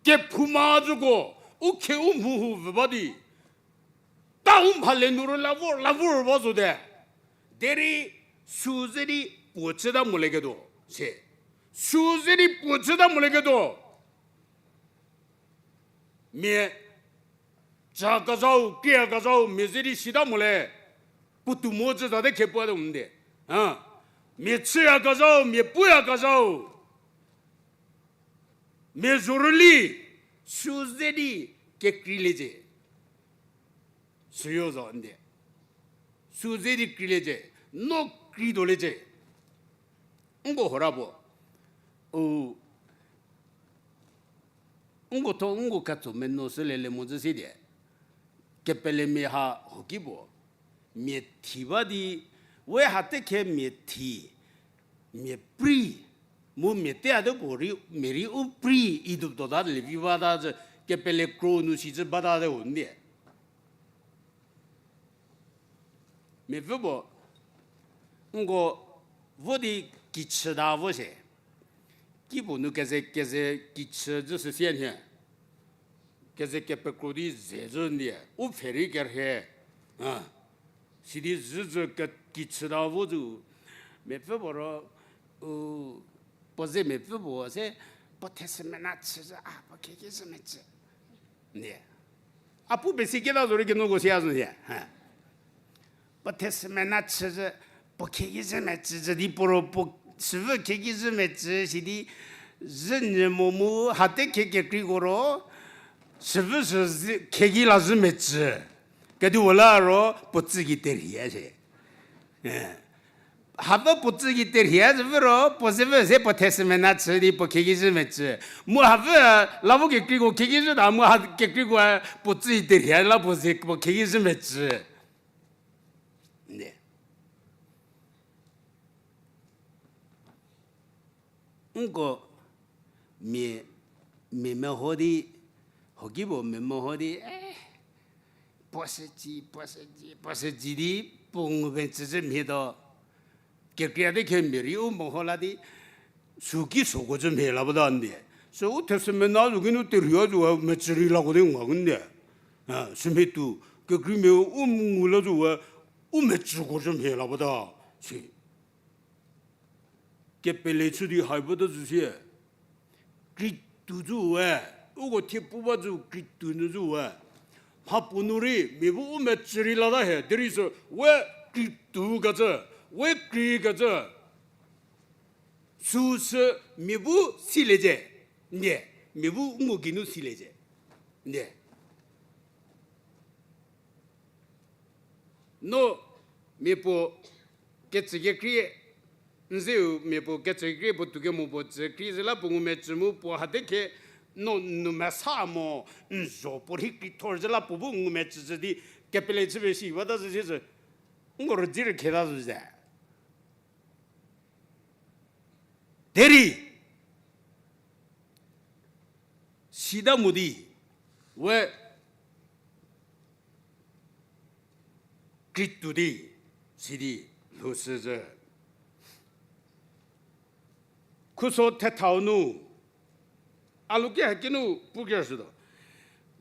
Kephouma züko, u khe u mhu hu vü ba di, ta u mhale nu rei la vor, la vor ba zote. Derei sü ze di puo chüta molieketuo, se. Sü ze di puo chüta molieketuo. Mia, cha kezhau, kria kezhau, mia ze di sita mo le. Puotou mo zü zate khe puo te nde. A, mia chüya kezhau, mia puya kezhau. Mia zhorüli, sü ze di kekreilie cie. Süyo zo nde. Sü ze di kreilie cie, no krei tuolie cie. Nko hora puo. U, nko tho nko ketso menuo sü lele mo zü si die. Kepelemia ha hoki puo. Mia thi ba di, we hate khe mia thi, mia pri, mu mia te a de puo rei, mia rei u pri, idu tuota levi bata zü, kepele kro nu si zü bata de u ndie. Miapfü puo, nko vo di kichü ta vo se. Kipuo nu keze, keze kichü zü süsie nhie. Keze kepekro di ze zü ndie. U pfhe rei kerhie. A, sidi zü zü ke kichü ta vo zü. Miapfü puo ro, u, puo ze miapfü puo se, puo thesü mena chü zü, a, puo kheki zü mecü. Ndie. A pu pesi keta zorei kenuko siya zo nhie. Puo thesü mena chü zü, puo kheki zü mecü zü di puo ro puo süvü kheki zü mecü sidi zü nyü mo mu hate khe kekreiko ro, süvü sü kheki la zü mecü. Kedipuo la ro puo tsü ki terhie se. Hapfü puo tsü ki terhie zü vü ro, puo ze vü se puo thesü mena chü di puo kheki zü mecü. Mu hapfü la vo kekreiko kheki zü ta, mu ha kekreiko puo tsü ki terhie la puo ze puo kheki zü mecü. Ne. Nko mia, mia meho di, hoki puo mia meho di, e, puo se tsi, puo se tsi, puo se tsi di, puo ngu mecü zü mhie tuo. Kekreiya di khe mia rei u meho la di, süki süko zü mhie la bata ndie. Sü u thesü mena zo kinu terhie zo we mecü rei lako di ngu ndie. A, sümhie tuo, kekreimia u ngu la zo we, u mecüko zü mhie la bata. Si. Kepele chü di hai bata zü sie. Kreitu zü we, uko thie pu ba zü kreitu nu zü we. Mhapuo nu rei, mia bu u mecü rei lata hie, derei sü, we kreitu kecü, we krei kecü. Süsü mia bu siliecie, ndie, mia bu ngu geinu siliecie, ndie. No, mia puo kecü kekrei, nzeu mia puo kecü kekrei puo tou kemo puo tsü krei zü la puo ngumecü mu puo hate khe, no nu mesa mo, n zho puo rhi krei thor zü la puo bu ngumecü zü di, kepele chüpie si bata zü sie zü, nko rüdi rükheta zü ze. Derei, sita mo di, we, kreitu di, sidi, lhoushü zü. Khuso thethau nu, a luki hakinu pu kershütuo.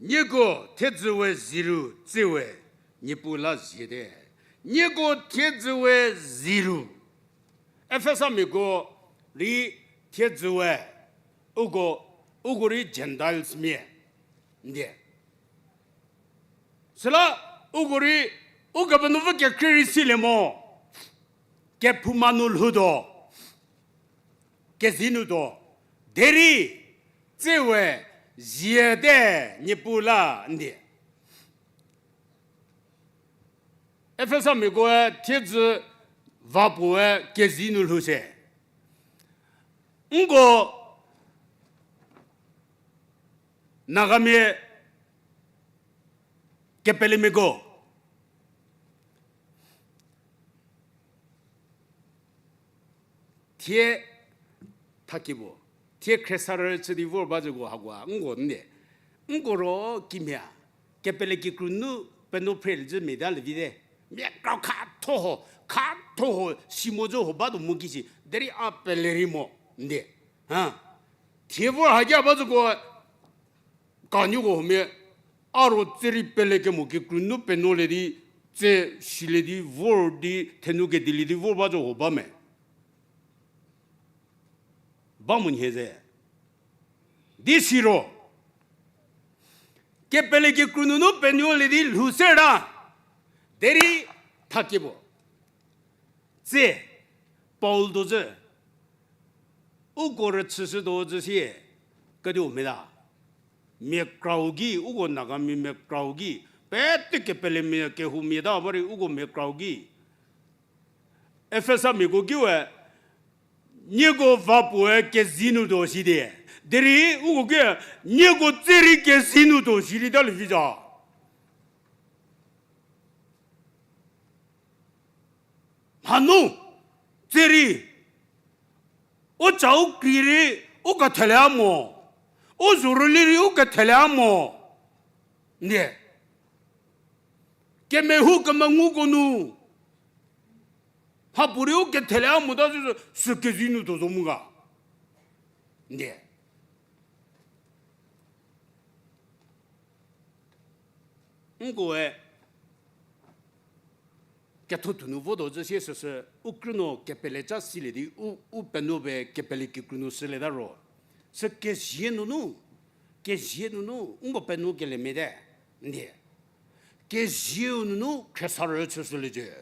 Nieko thedzü we ziru tse we, Niepuu la ziete. Nieko thiedzü we ziru. Efesamiako rei thiedzü we, uko, uko rei Gentiles mia, ndie. Süla uko rei, Ukepenuopfü kekhrie rei silie mo, kephouma nu lhoutuo, kezei nu tuo, derei tsie we ziete, Niepuu la, ndie. Efesamiakoe thiedzü va puoe kezei nu lhou se. Nko Nagamia kepelemiako thie thakie puo, thie khriesarü chü di vor ba züko hakoa nko nde. Nko ro kimhie, kepele kikru nu penuo phrelie zhü mia ta lievi te. Mia krau khatho ho, khatho ho, si mo zhü ho batuo mu kisi, derei a pele rei mo, nde. Ha. Thie vor hakia ba züko, kanuoko huomia, a ro tsie rei pele kemo kikru nu penuolie di, tsie silie di vor di, thenu kedilie di vor ba zhü ho ba me. Ba mo nhie ze. Di siro, kepele kikru nunu penuolie di lhou se ta, derei thakie puo, tsie, Paul tuo zhü, uko rüchüshütuo zhü sie, kediu mia ta. Mia krau ki, uko Nagamia mia krau ki, pete kepelemia kehoumia ta ba rei uko mia krau ki. Efesamiako kiwe, nieko va puoe kezei nu tuo si di. Derei uko ki, nieko tsie rei kezei nu tuo si di ta lievi za. Hanu, tsie rei, u ca u krie rei, u kethele a mo, u zhorüli rei u kethele a mo, ndie. Kemehou kemenguko nu, mhapuorei u kethele a mota sü, sü kezei nu tuo zo mu ga, ndie. Nkoe ketho thunu votuo zhü sie süsü, u krünuo kepele ca silie di u, u penuo be kepele kikru nu sülieta ro, sü kezie nunu, kezie nunu nko penuo kelie mia te, ndie. Kezieu nunu khriesarü chüshüliecie,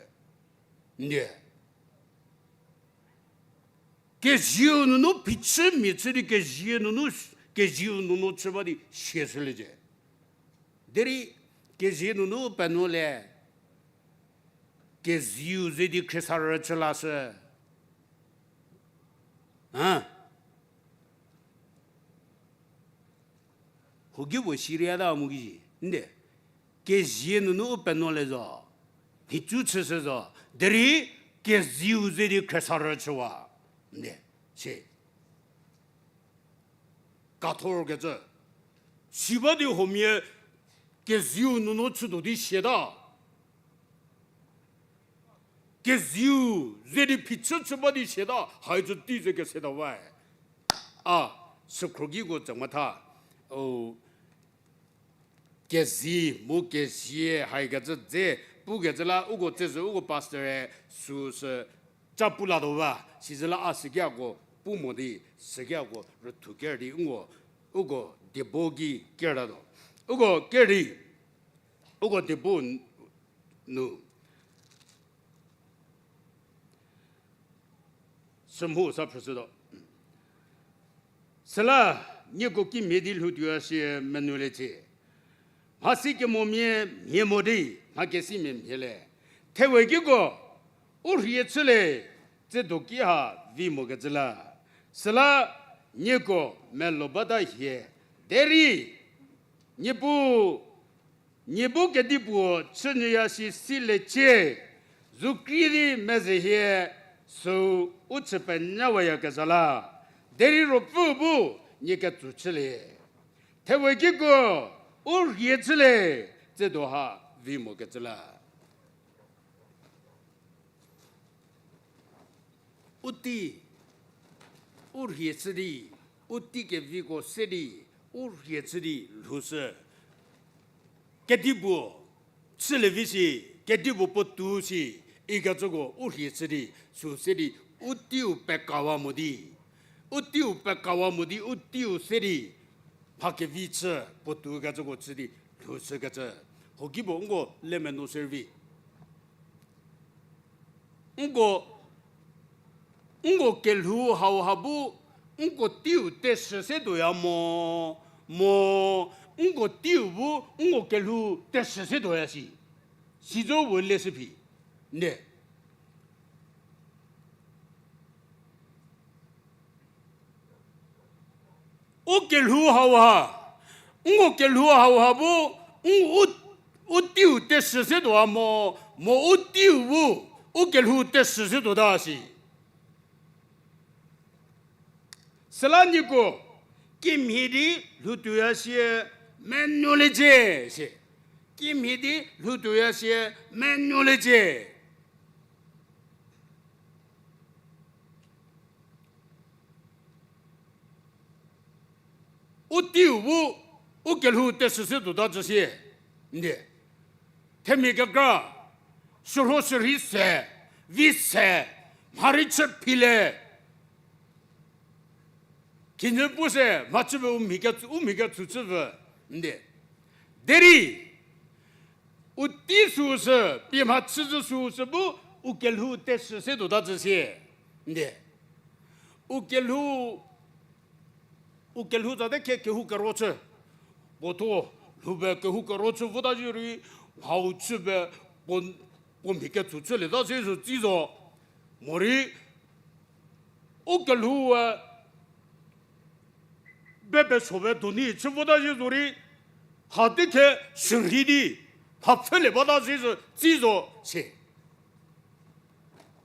ndie. Kezieu nunu phichümia chü di kezie nunu, kezieu nunu chü ba di siashüliecie. Derei kezie nunu penuolie, kezieu ze di khriesarü chü lashü. A, huoki puo sirieta mu ki, ndie. Kezie nunu u penuolie zo, nhicu chüshü zo, derei kezieu ze di khriesarü chüwa, ndie. Si kathorkecü, si ba di huomia kezieu nunu chütuo di siata. Kezieu ze di phichü chü ba di siata, haicü tei ze keseta we. A, sükhro kiko tsümatha, o, kezei mu kezie haikecü dze pukecü la uko tsezü uko pastor-e süsü ca pu latuo ba, sizü la a sükiako pu mo di, sükiako rüthu ker di nko, uko diebo ki kertatuo. Uko ker di, uko diebo nu sümhou sa phrüshütuo. Süla nieko kimhie di lhoutuoya sie menuoliecie. Mhasikemomia mhie mo di mhakesimia mhie le. Thewe kiko, u rhie chülie, tsiedo ki ha vi mokecü la. Süla nieko melo bata hie, derei Niepuu, nie bu kedipuo chünyüya si siliecie, zu krie di mezhie hie, süu u chü penyawayakezha la, derei Ruopfü bu nie ketso chülie. Thewe kiko, u rhie chülie, tsiedo ha vi mokecü la. U tei, u rhie chü di, u tei keviko se di, u rhie chü di lhoushü. Kedipuo chülie vi si, Kedipuo puotou si, ikecüko u rhie chü di, sü se di, u teiu pekawa mo di. U teiu pekawa mo di, u teiu se di, mha kevi chü, puotou kecüko chü di, lhou chükecü. Huokipuo nko le menuo servi. Nko, nko kelhou hauha bu, nko teiu teshü se tuoya mo, mo, nko teiu bu, nko kelhou teshü se tuoya si. Sizü puo le shü phi. Nde. U kelhou hauha, nko kelhou hauha bu, u, u, u teiu teshü se tuoya mo, mo u teiu bu, u kelhou teshü se tuota si. Süla nieko, kimhie di lhou tuoya sie, menuoliecie, si. Kimhie di lhou tuoya sie, menuoliecie. U teiu bu, u kelhou teshü se tuota cü sie. Nde. Themia kekra, shürho shürhei se, vi se, mharei chü phile. Khinhie pu se, mhachüpie u mhi ke, u mhi ketsü chüpie. Nde. Derei, u tei süu sü, pie mhachüzhü süu sü bu, u kelhou teshü se tuota cü sie. Nde. U kelhou, u kelhou zate khe kehou kero chü. Puo thuo, lhoupie kehou kero chü vota zi rei, hau chüpie, puo, puo mhi ketsü chülieta se sü tsi zo. Morei, u kelhou, e, be peso pie doni chü vota zi zo rei, ha tei khe shürhei di, ha pfhülie bata zi sü tsi zo se.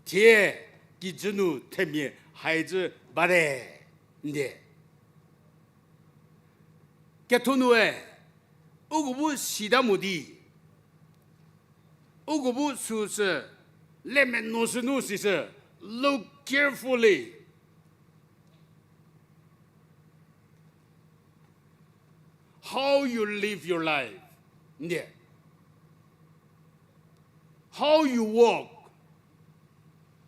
Thie, kijü nu themia haicü bate, nde. Ketho nue, uko bu sita mo di, uko bu süu sü, le menuo sünu sisü, look carefully how you live your life. Nde. How you walk.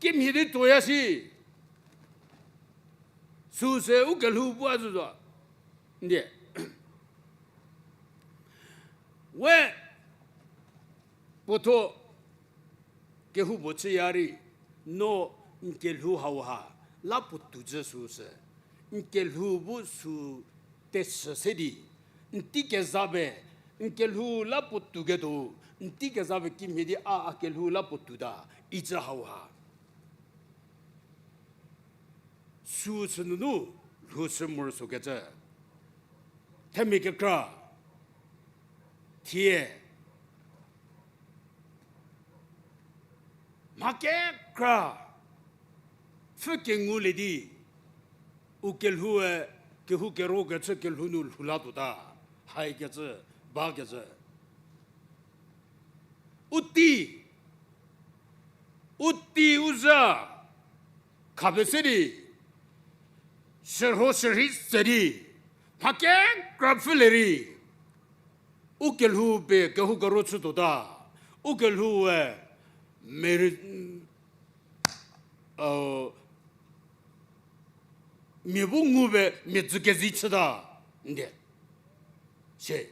Kimhie di tuoya si. Süu se u kelhou bua zü zo. Nde. We, puo thuo, kehoupuo chüya rei, no n kelhou hauha, la puo tou zhü süu sü, n kelhou bu süu teshü se di, n tei keza pie, n kelhou la puo tou ketuo, n tei keza pie kimhie di a, a kelhou la puo touta, icü hauha. Süu sünunu lhou sü morosuokecü. Themia kekra. Thie. Mha kekra. Pfhü kengulie di. U kelhoue, kehou kero kecü kelhou nu lhou la tuota. Haikecü, bakecü. U tei, u tei u zha, khapie se di, shürho shürhei se di, mha kekra pfhülie rei, u kelhou pie kehou kero chü tuota, u kelhoue, meri, mia bu ngu pie mia dzü kezi chüta, nde. Se.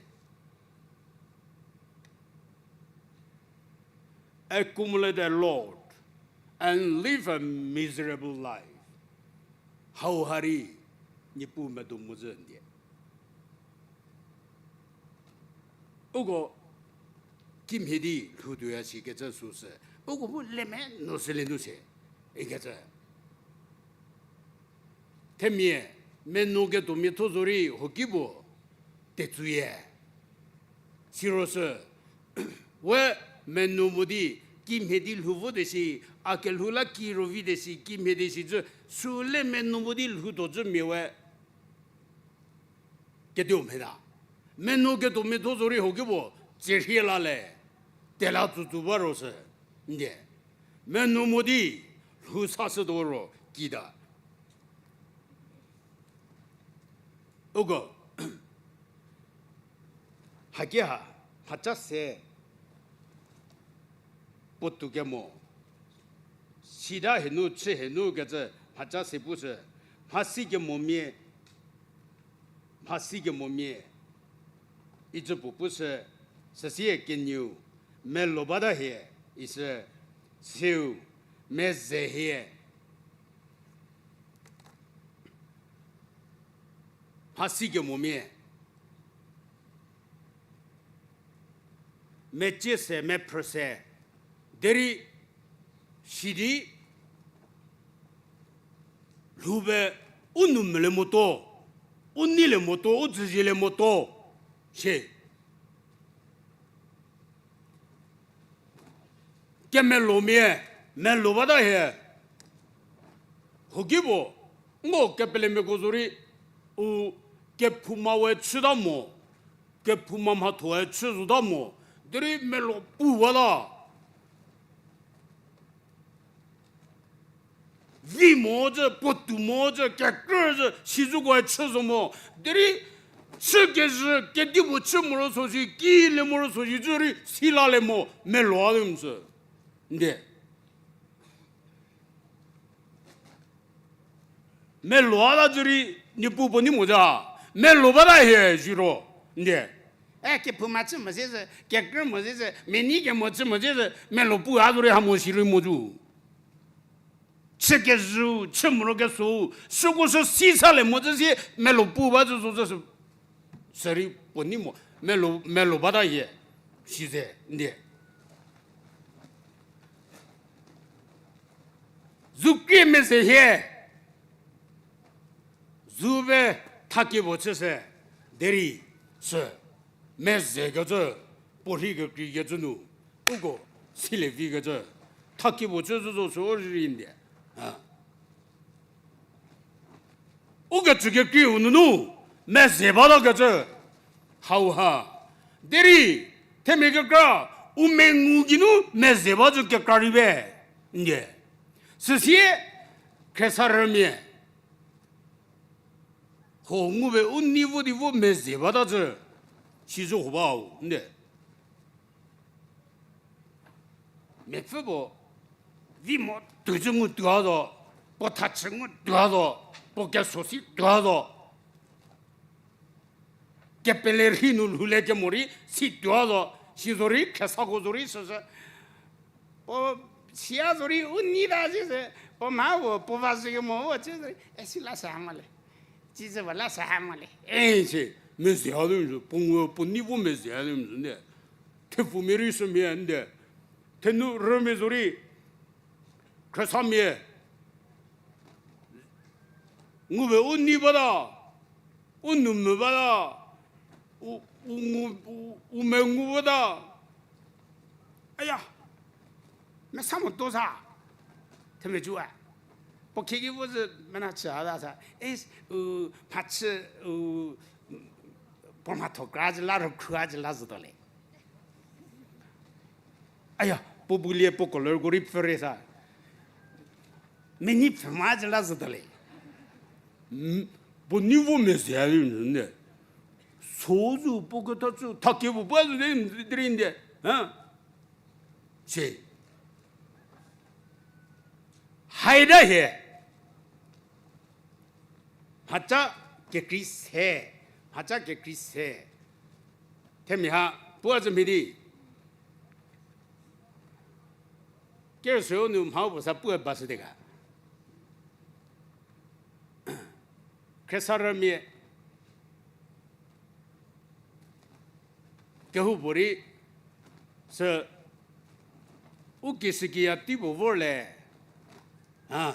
Accumulate a lot and live a miserable life. Hauha rei, Niepuu medo mozhü ndie. Uko kimhie di lhou tuoya sikecü süsü, uko bu le menuo sülie nu se, ikecü. Themia, menuo ketuo miatho zorei huoki puo, tetsuyie. Siro sü, we menuo mo di, kimhie di lhou vote si, a kelhou la ki rovite si, kimhie di si cü, süle menuo mo di lhou tuo cü mia we. Ketuo mhie ta. Menuo ketuo miatho zorei huoki puo, tserhie la le, tela tsütsü ba ro sü, ndie. Menuo mo di, lhou sa shütuo ro, kita. Uko, haki ha, mhaca se, puotou kemo. Sita hienu, chü hienu kecü mhaca se pushü, mhasi kemomia, mhasi kemomia, icü puo pushü, süsie kenieu, melo bata hie, isü, siu, meze hie. Mhasi kemomia. Mecie se, mephrü se, derei sidi lhou be u nou mele moto, u nei le moto, u dzüzie le moto, sie. Kemelomia, melo bata hie. Hoki puo, ngo kepelemiako zorei, u kephouma we chüta mo, kephouma mhathoe chü zota mo, derei melo pu bata. Vi mo zü, puotou mo zü, kekrü zü, sizükoe chü zo mo, derei chü kezhü, kedipuo chü morosuo shi, ki le morosuo shi, zü rei si la le mo, melo a de msü. Nde. Melo a ta zü rei, Niepuu puo nei mo za, melo bata hie siro, nde. E, kephouma chü mo zezü, kekrü mo zezü, menei kemo chü mo zezü, melo pu a zo rei ha mo si rei mo zu. Chü kezhü, chü morokesuo, süko sü si sa le mo zü sie, melo pu ba zü zo zü sü. Sürei puo nei mo, melo, melo bata hie, size, nde. Zukrie meze hie, zu be thakie puo chü se, derei sü, mezekecü, puo rhi kekreikecü nu, uko silie vikecü, thakie puo chü zü zo sü o rei nde. Ukecü kekreiu nunu, meze batakecü, hauha. Derei, themia kekra, u mengu geinu meze ba zü kekra rei be, nde. Süsie, khriesarümia, ho ngu be u nei vo di vo meze bata zü, sizü ho bau, nde. Miapfü puo, vi mo tuo zü ngu tuo zo, puo thachü ngu tuo zo, puo keso si tuo zo. Kepele rhei nu lhoulekemo rei si tuo zo, si zorei khriesako zorei süsü. Puo sia zorei u nei ta zisü, puo mha puo, puo va zhükemo puo chü zorei, e si la sa ha mo le. Tsizü puo la sa ha mo le. E si, meze ha de mzhü, puo ngu puo nei vo meze ha de mzhü nde. Thepfumia rei sümia nde. Thenu rümia zorei, khriesamia. Ngu be u nei bata, u nou mvü bata, u, u ngu, u, u mengu bata. Aya, mesa mo to sa. Themia cü a. Puo khieki vo zü mena chü a ta sa. E, u, mhachü, u, puo mhatho kra zü la rükhru a zü la zütuo le. Aya, puo bu lie puo colorko rei pfhü rei sa. Menei pfhü ma zü la zütuo le. Puo nei vo meze a rei nde. So zü puo ketha chü, thakie puo ba zü de rei nde. Ha? Se. Haida hie. Mhaca kekrei se. Mhaca kekrei se. Themia ha, puo a zü mhie di. Kerüsuo nu mhau puo sa puo ba shüte ga. Khriesarümia. Kehoupuorei sü u kishükiya tei puo vor le, a,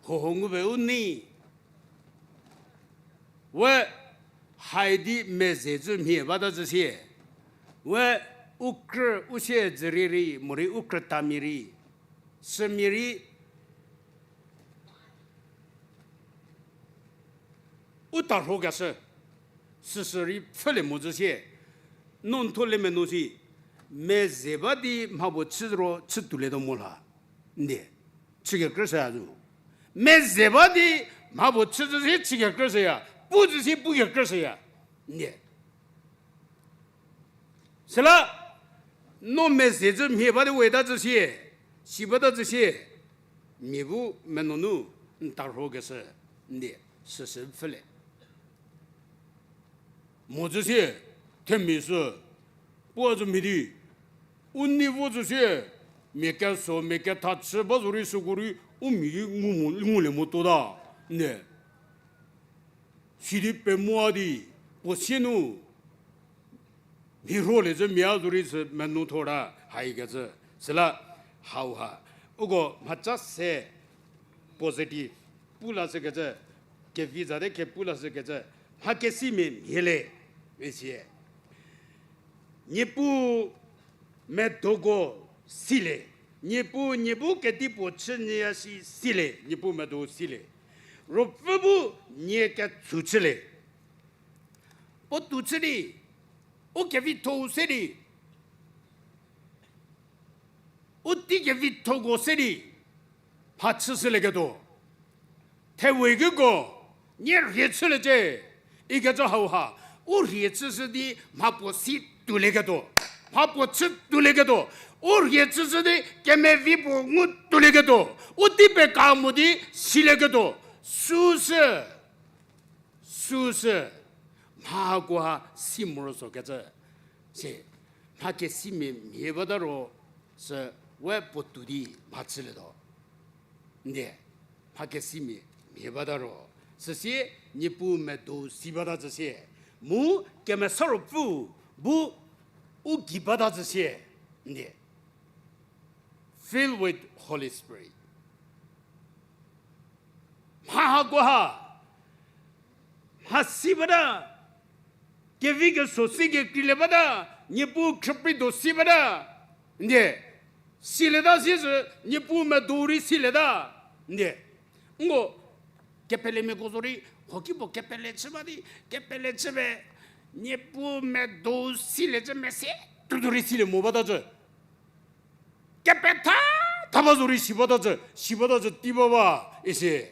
hoho ngu be u nei, we hai di meze zü mhie bata zü sie, we u krü u sie zürei rei morei u krütamia rei, sümia rei u tarhokeshü, süsü rei pfhülie mo zü sie, no ntho le meno si, meze ba di mha puo chü ro chü tuolietuo mo la, nde, chükekrüshüya zo. Meze ba di mha puo chü zü sie chükekrüshüya, pu zü sie pukekrüshüya, nde. Süla, No mezecü mhie ba di weta zü sie, si bata zü sie, mia bu menunu n tarhokeshü, n die, süsü pfülie. Mo zü sie, themia sü, puo zü mhie di, u nei vo zü sie, mia keso, mia ketha chü ba zorei süko rei, u mia ki ngu mo, ngulie motuota, n die. Sidi pemoa di, puo sie nu, mhie rholie zü mia zorei sü menu thor ta haikecü. Süla hauha, uko mhaca se positive pu lashükecü, kevi zate khe pu lashükecü, mha kesimia mhie le, isie. Niepuu medoko silie. Niepuu nie bu kedipuo chü nyüya si silie, Niepuu medo silie. Ruopfü bu nie ketsu chülie. Puotou chü di, u kevitho-u se di, u tei kevithoko se di, mha chüshülieketuo. Thewe kiko, nie rhie chüliecie, ikecü hauha, u rhie chüshü di mhapuo si tuolieketuo, mhapuo chü tuolieketuo, u rhie chüshü di kemevi puo ngu tuolieketuo, u tei peka mo di silieketuo, süsü, süsü, mha hakoha si morosuokecü, sie, mha kesimia mhie bata ro, sü we puotou di mha chülietuo. N die, mha kesimia mhie bata ro, süsie Niepuu medo si bata zü sie, mu Kemesa Ruopfü bu u gei bata zü sie, n die. Filled with Holy Spirit. Mha hakoha, mha si bata, kevi keso si kekreilie bata, Niepuu khrüprei do si bata, n die, silieta siezü, Niepuu medo rei silieta, n die. Nko, kepelemiako zorei, hokipuo kepele chü ba di, kepele chü pe, Niepuu medo siliecü mese, tuotuo rei silie mo bata zü. Kepetha, tha ba zorei si bata zü, si bata zü tei ba ba, isi.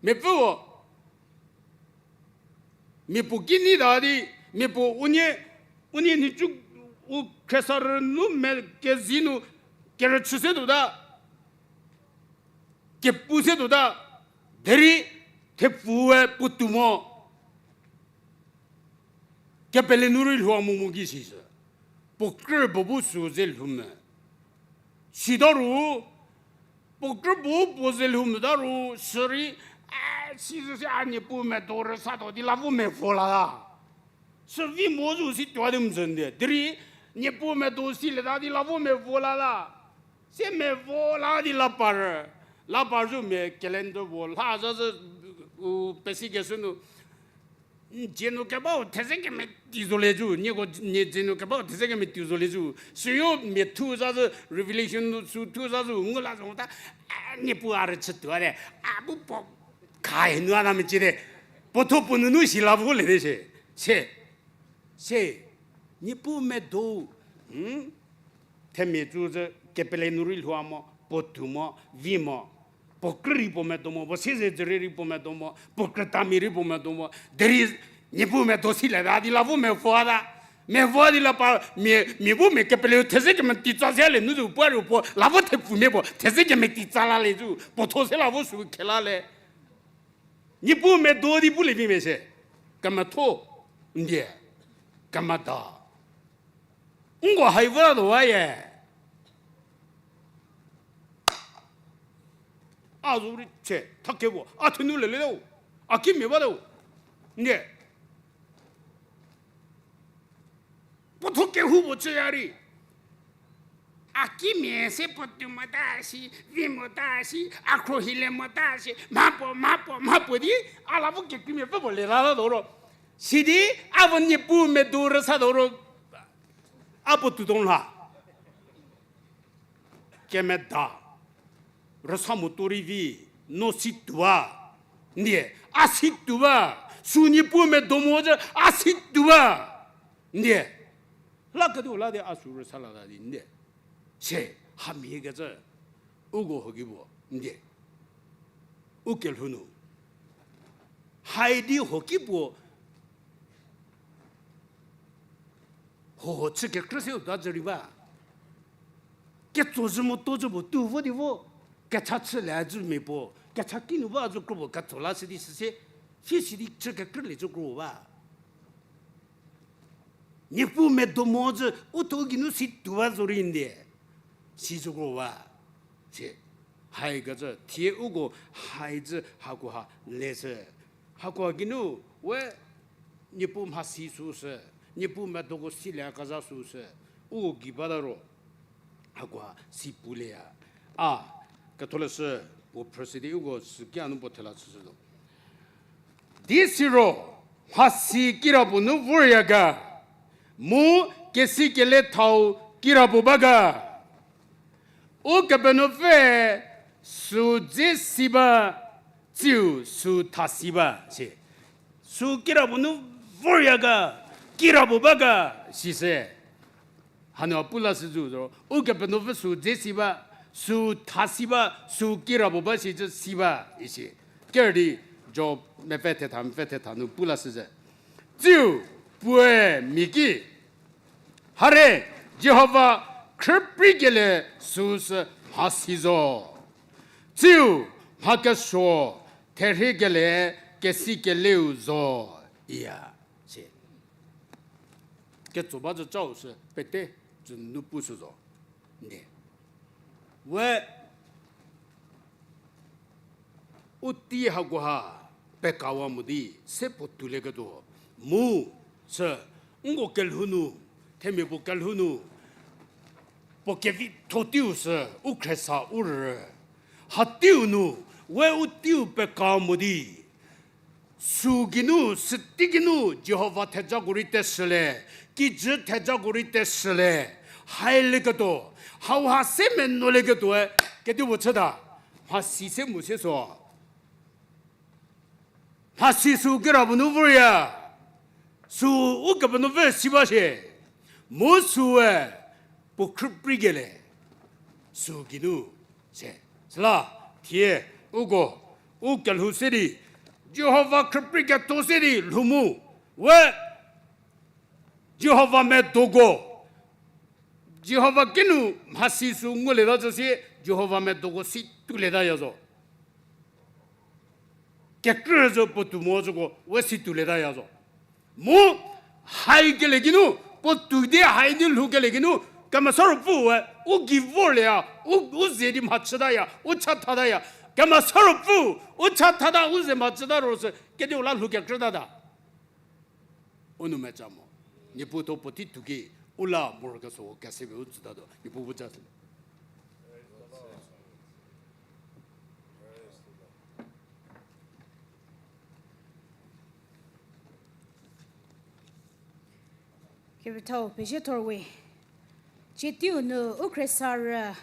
Miapfüo, miapuo kinyi ta di, miapuo unie, unie nhicu u khriesarü nu me kezi nu kerüchü se tuota, kepu se tuota, derei thepfue puotou mo. Kepele nu rei lhou mo mo ki sisü. Puo krü puo bu sü ze lhou me. Sita ru, puo krü puo bu puo ze lhou meta ru, sürei, a, sisü se a Niepuu medo rüsatuo di la vo mevo la ta. Sü vi mo zü si tuo di mzhü n die. Derei, Niepuu medo silieta di la vo mevo la ta. Sie mevo la di la par, la par zü mia calendar puo lha zazü, u, pesikeshü nu, n dzie nu kebau theze kemeti zolie zü, nieko n dzie nu kebau theze kemeti zolie zü. Süyo mia thu zazü, Revelation nu sü thu zazü, ngu la zo ta, a, Niepuu a rüchütuo a de, a bu puo kha he nu a na mecie de, puo tho puo nunu si la vo le de se, se, se, Niepuu medo, hmm? Themia tsü zü kepele nu rei lhou mo, puotou mo, vi mo, puo krü rei puo medo mo, puo siezedzürie rei puo medo mo, puo krütamia rei puo medo mo, derei Niepuu medo silieta di la vo mevo ta, mevo di la pa, mia, mia bu mia kepeleu theze kemeti tsa se le nu zü puo ru puo, la vo thepfumia puo, theze kemeti tsa la le zü, puo tho se la vo sü khe la le. Niepuu medo di pulie vi mese, kemetho, n die, kemeda. Nko hai vü la tuo a ye. A zo rei che, tha kevo, a thenu lele tuo, a kimia ba tuo, n die. Puo tho kehoupuo chüya rei. A kimia se puotou mota si, vi mota si, a khro hilie mota si, mhapuo, mhapuo, mhapuo di, a la vo kekreimia pfü puo le la la tuo ro. Sidi, a vo Niepuu medo rüsa tuo ro, a puo tuo tuo la. Kemeda, rüsa motuo rei vi, no si tuo ba, n die, a si tuo ba, sü Niepuu medo mo zü, a si tuo ba, n die, la ketuo la di a sü rüsa lata di, n die, se, hamhiekecü, uko hoki puo, n die, u kelhou nu, hai di hoki puo, Hoho chü kekrü se u ta zü rei ba. Ketso zü mo to zü puo tu vo di vo. Kecha chülie zü mia puo. Kecha kinu ba zü kro puo ketso la se di süse. Si si di chü kekrülie zü kro ba. Niepuu medo mo zü u tho geinu si tuo ba zo rei ndie. Si zü kro ba. Si. Haikecü, thie uko hai zü hakoha le se. Hakoha geinu, we, Niepuu mhasi süsü, Niepuu medoko silie kezha süsü, uko gei bata ro, hakoha si pulieya. A, ketholeshü, puo phrüshü di uko süki a nu puo thela chüshü zo. Di siro, mhasi kirapuo nu vorya ga, mu kesi kele thau kirapuo ba ga. Ukepenuopfüe sü dze si ba, tsiu sü tha si ba, si. Sü kirapuo nu vorya ga, kirapuo ba ga, sise. Hanu a pu lashü zo, Ukepenuopfü sü dze si ba, sü tha si ba, sü kirapuo ba sicü si ba, isi. Ker di Job mepfü thetha, mepfü thetha nu pu lashü ze. Tsiu puoe mia ki, hare, Jihova khrüprikelie süsü mhasi zo. Tsiu mha kesuo therhiekelie kesi keleu zo, iya, si. Ketso ba zü cau sü pete zü nu pushü zo. Nde. We u tei hakoha pekawa mo di se puo toulieketuo. Mu sü nko kelhou nu, themia puo kelhou nu, puo kevitho teiu sü u khriesa u rü. Ha teiu nu, we u teiu peka mo di sü geinu, sütei geinu Jihova thejako rei teshülie, kijü thejako rei teshülie, hailieketuo, hauha se menuolieketuoe, kedipuo chüta, mhasi se mu se so. Mhasi sü kirapuo nu vorya, sü Ukepenuopfü si ba shie, mu süe puo khrüprikelie, sü geinu, se. Süla, thie, uko, u kelhou se di, Jihova khrüpriketuo se di lhou mu, we, Jihova medoko, Jihova kinu mhasi sü ngulieta zü sie, Jihova medoko si toulietaya zo. Kekrü zü puo tou mo züko, we si toulietaya zo. Mu, haikelie geinu, puo tou di hai di lhoukelie geinu, Kemesa Ruopfüe, u gei vorlieya, u, u ze di mhachütaya, u chathata ya. Kemesa Ruopfü, u chathata, u ze mhachüta ro sü, kediu la lhou kekrütata. U nou meca mo. Niepuu tho puo tei tou ki, u la morokesuo kesepie u tsütatuo. Niepuu bu ca sü. Kepethau pezie thorwe. Tsie teiu nu u khriesarü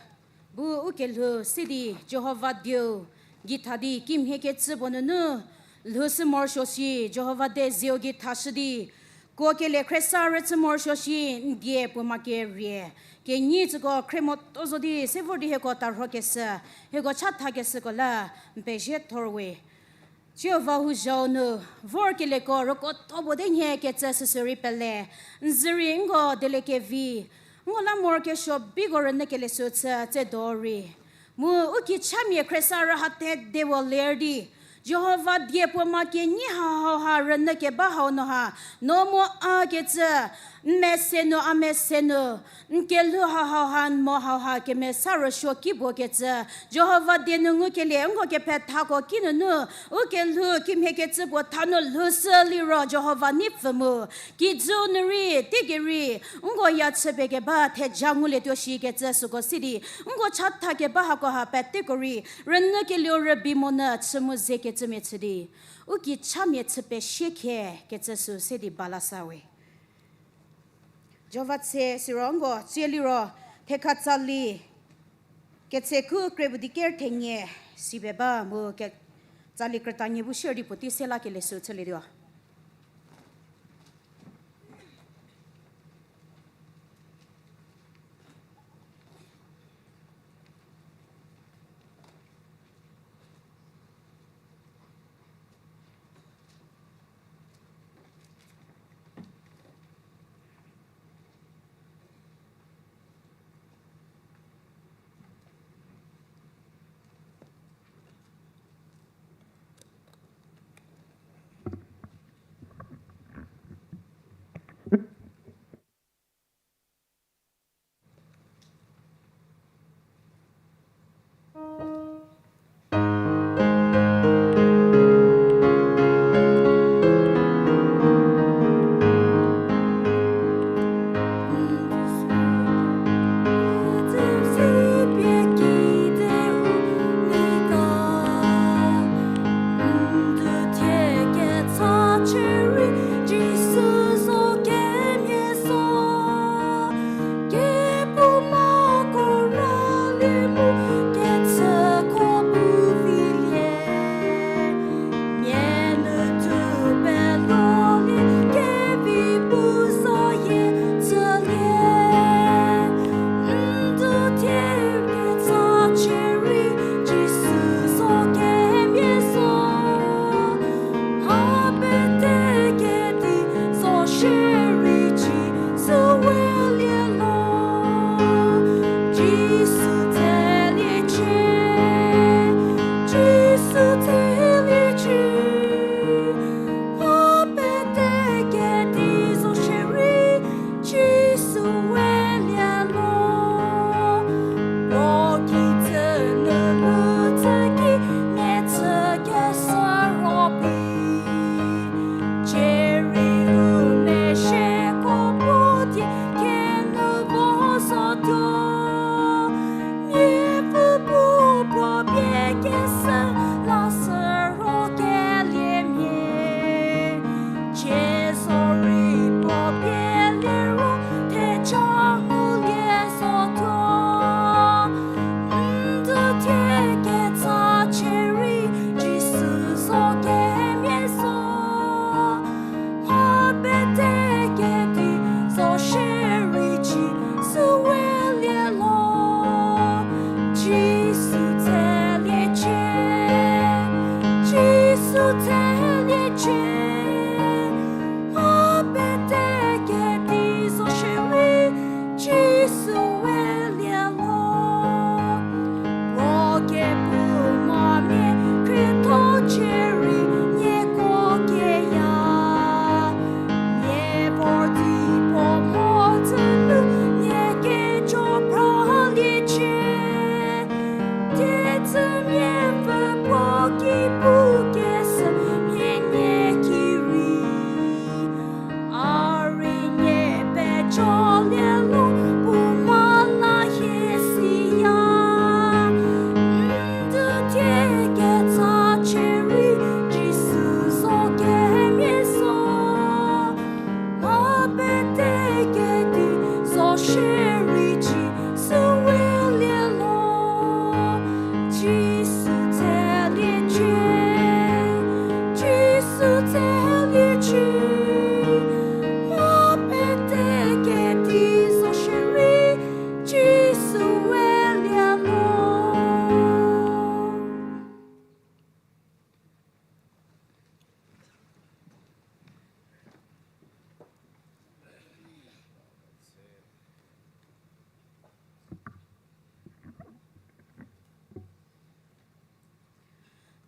bu u kelhou se di Jihova dieu gei tha di kimhie kecü puo nunu lhoushü morosuo shi Jihova die zeu gei thashü di, kuokelie khriesarü chü morosuo shi n die puo ma kerie. Kenyi tsüko khrie moto zo di se vor di hieko tarhokeshü, hieko chathakeshüko la n pezie thorwe. Jihova hu zhau nu vorkelieko rüko tho puo de nhie kecü süsü rei pele, n zü rei nko dieliekevi, nko la morokesuo biko rünyükelie sü chü tse do rei. Mu u kichamia khriesarü ha thede puo ler di, Jihova die puo ma kenyi ha hauha rünyükeba hau nu ha, no mo a kecü, n mese nu a mese nu, n kelhou ha hauha n mo hauha kemesa rüsuo ki puo kecü, Jihova die nu ngukelie nko kephethako kinunu, u kelhou kimhie kecü puo tha nu lhoushü liro Jihova nei pfü mu, kijü nu rei, teigei rei, nko ya chüpie keba theja ngulietuo shi kecü süko si di, nko chatha keba hako ha peteko rei, rünyükelieu rübei monyü chü mu ze kecümia chü di, u kichamia chü pesie khie kecü sü se di bala sa we. Jihova tse siro nko tsie liro thekha tsali ketse khu kre puo di ker thenie si pie ba mu ke tsali krütanie bu shier di puotei se lakelie sü chülietuo.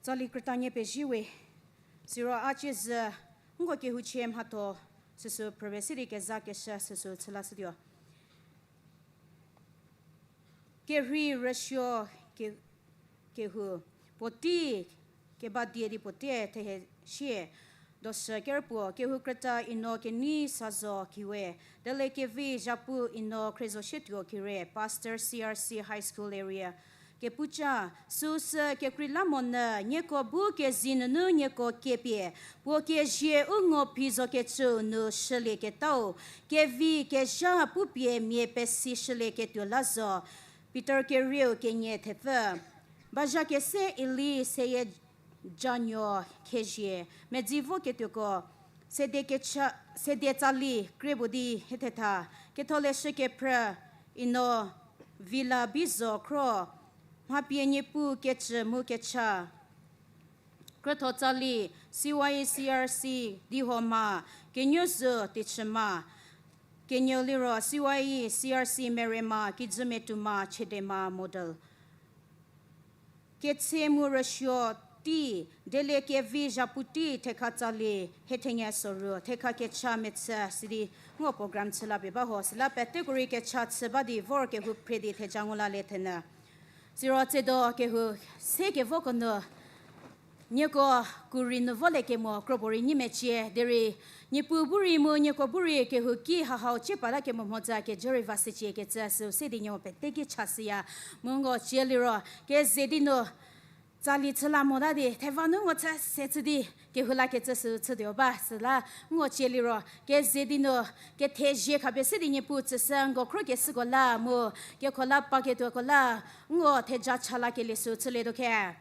Tsali krütanie pezie we, siro a cie zhü, nko kehouchie mhatho, süsü phrüpie sidi kezakeshü süsü chülashütuo. Kerhei rüsuo ke-, kehou, puotei keba die di puotei thehe sie, doshü kerpuo, kehou krüta Ino Kenei Sazo Kiwe, Delekevi Zhapu Ino Khriezosietuo Kire, Pastor C R C High School Area, kepuca, süsü kekreilamonyü nieko bu kezei nunu nieko kepie, puo kezie u ngo phi zokecüu nu shülieketau, kevi kezha pupie mia pesishülie ketuo la zo. Peter kerieu kenie thepfü. Bazha kese Eli seyie januo khezie, medzi voketuoko, sede kecha, sede tsali krie puo di hiethetha, ketholeshü kephrü, Ino Vila Bizo Khro, mha pie Niepuu kecü mu kecha. Krütho tsali, C Y E C R C Dihoma, Kenuozü Tichüma, kenieu liro C Y E C R C Merema, Kijümetuma, Chedema Model. Ketse mu rüsuo tei, Delekevi Zhapu tei thekha tsali, hiethenie soru, thekha kecha mechü sidi, ngo program chü la pie ba ho, süla peteko rei kecha chü ba di vor kehou phre di theja ngu lalie thenyü. Siro tsiedo kehou se kevoko nu, nieko kurei nu volie kemo kro puorei nyi mecie, derei Niepuu bu rei mu nieko bu rei kehouki hahau cie pala kemo mhodzü kejü rei va shücie kecü süu se di nieko peteki chashüya, mu ngo cie liro, keze di nu, tsali chü la mota di, theva nu ngo chü se chü di, kehou la kecü süu chütuo ba, süla ngo cie liro, keze di nu, kethezie khapie se di Niepuu tsüshü nko khrokeshüko la mu, kekho la paketuoko la, ngo theja cha lakelie süu chülietuo khe.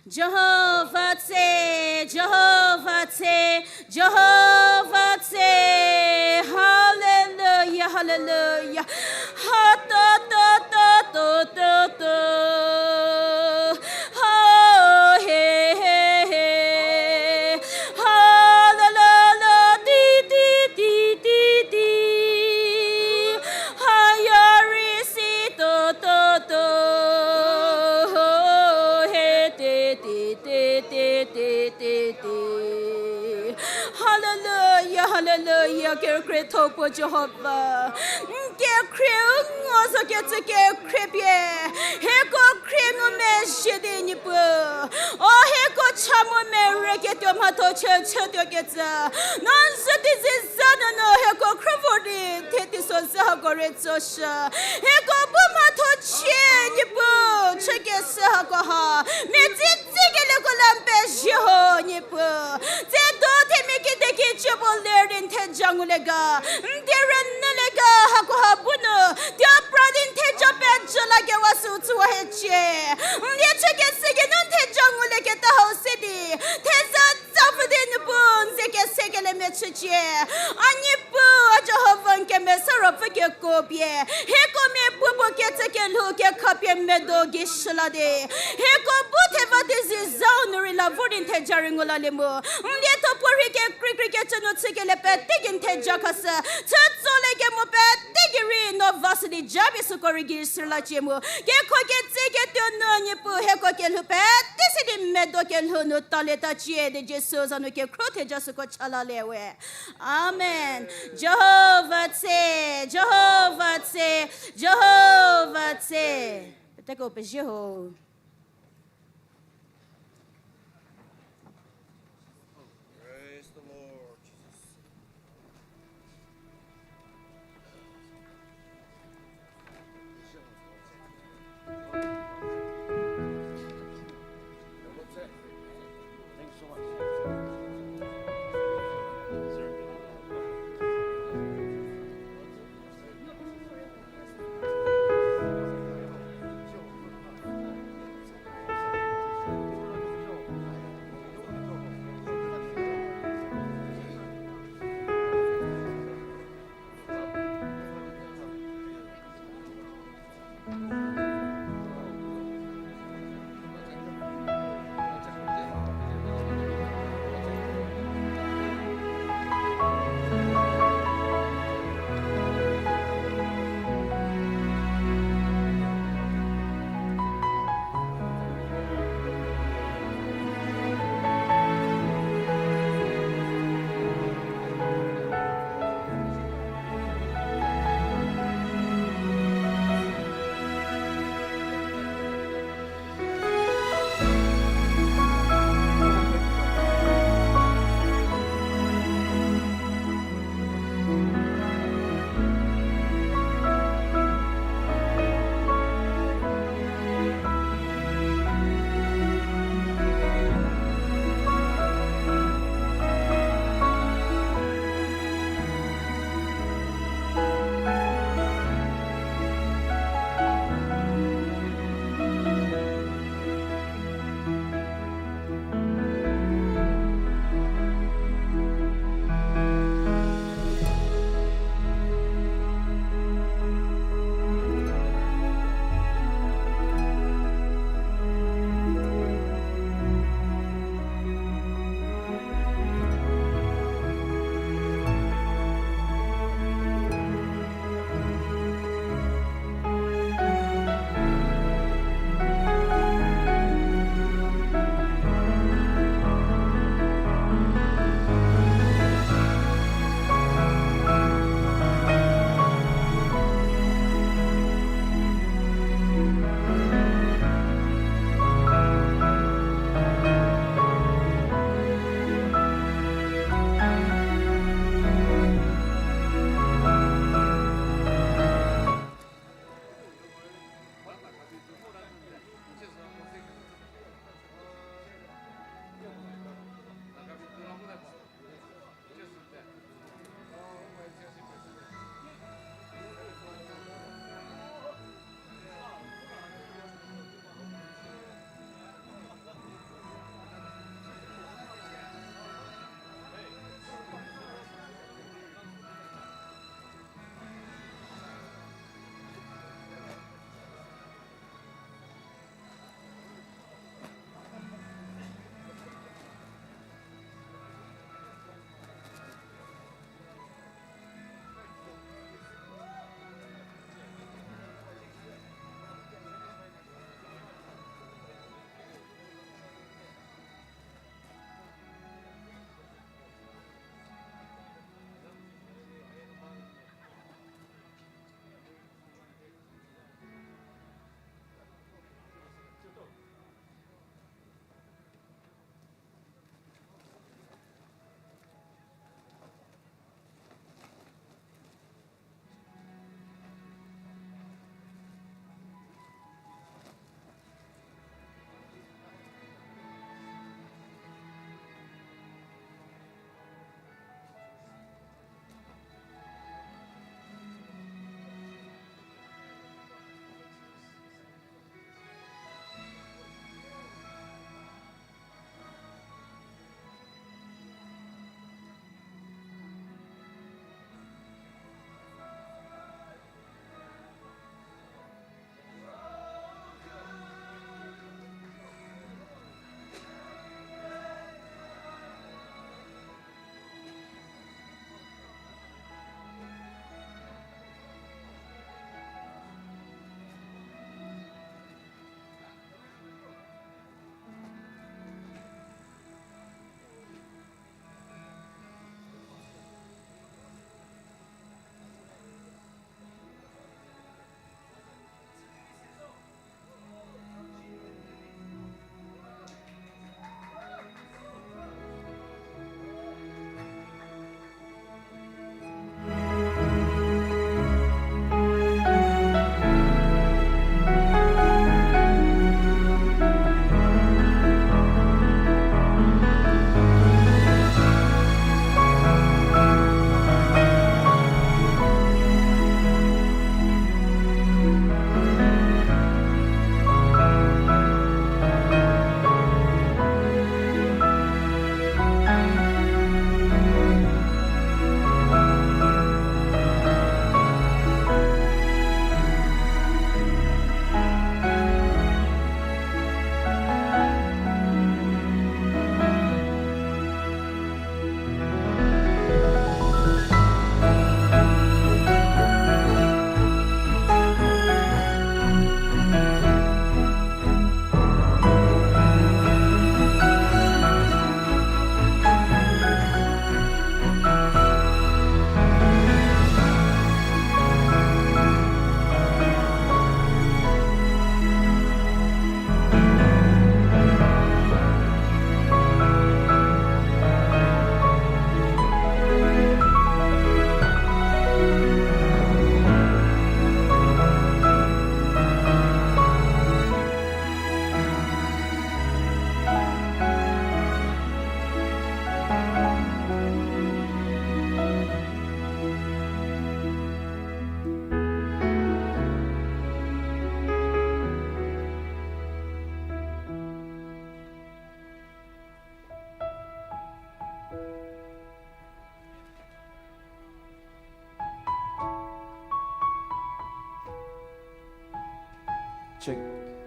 Jihova tse, Jihova tse, Jihova tse. Hallelujah, hallelujah. Ha ta ta ta ta ta ta. Ha he he he. Ha la la la ti ti ti ti ti. Ha ya ri si to to to. Ho he te ti ti ti ti ti ti. Hallelujah, hallelujah. Kerükrietho puo Jihova. N kekhrie u ngo zo kecü kekhrie pie. Hieko khrie ngumezhie di Niepuu. O hieko cha mu merüketuo mhatho chü chütuo kecü. No n zhü di ziza nunu hieko khrüvo di thie teisozha hako rei tsoshü. Hieko bu mhatho chie Niepuu chükeshü hako ha. Mia tsitsi kelieko la n pezie ho Niepuu. Tsiedo themia kide kijü puo ler di n theja ngulie ga. N die rünyülie ga hako ha bu nu. Tia pra di n theja pejü lakewa süu chüwa hiecie. N die chükeshü geinu n theja ngulieketa hau se di. Theza tsapfü di Niepuu n ze kesekelie mechücie. A Niepuu, a Jihova n kemesa ruopfü kekuo pie. Hieko mia puopuo kecü kelhou kekhapie medo gei shüla di. Hieko bu theva di zizau nu rei la vor di n theja rei ngu lalie mu. N lietho puorei kekreikrei kecü nu chükelie pete gei n theja khashü. Chütsolie kemo pete gei rei no va shü di japie süko rei gei shülacie mu. Kekho ketseketuo nu Niepuu hieko kelhou pete se di medo kelhou nu talieta cie di Jisu za nu kekhro theja süko cha lalie we. Amen. Jihova tse, Jihova tse, Jihova tse. Peteko pezie ho. Praise the Lord Jesus. Check,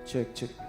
check, check.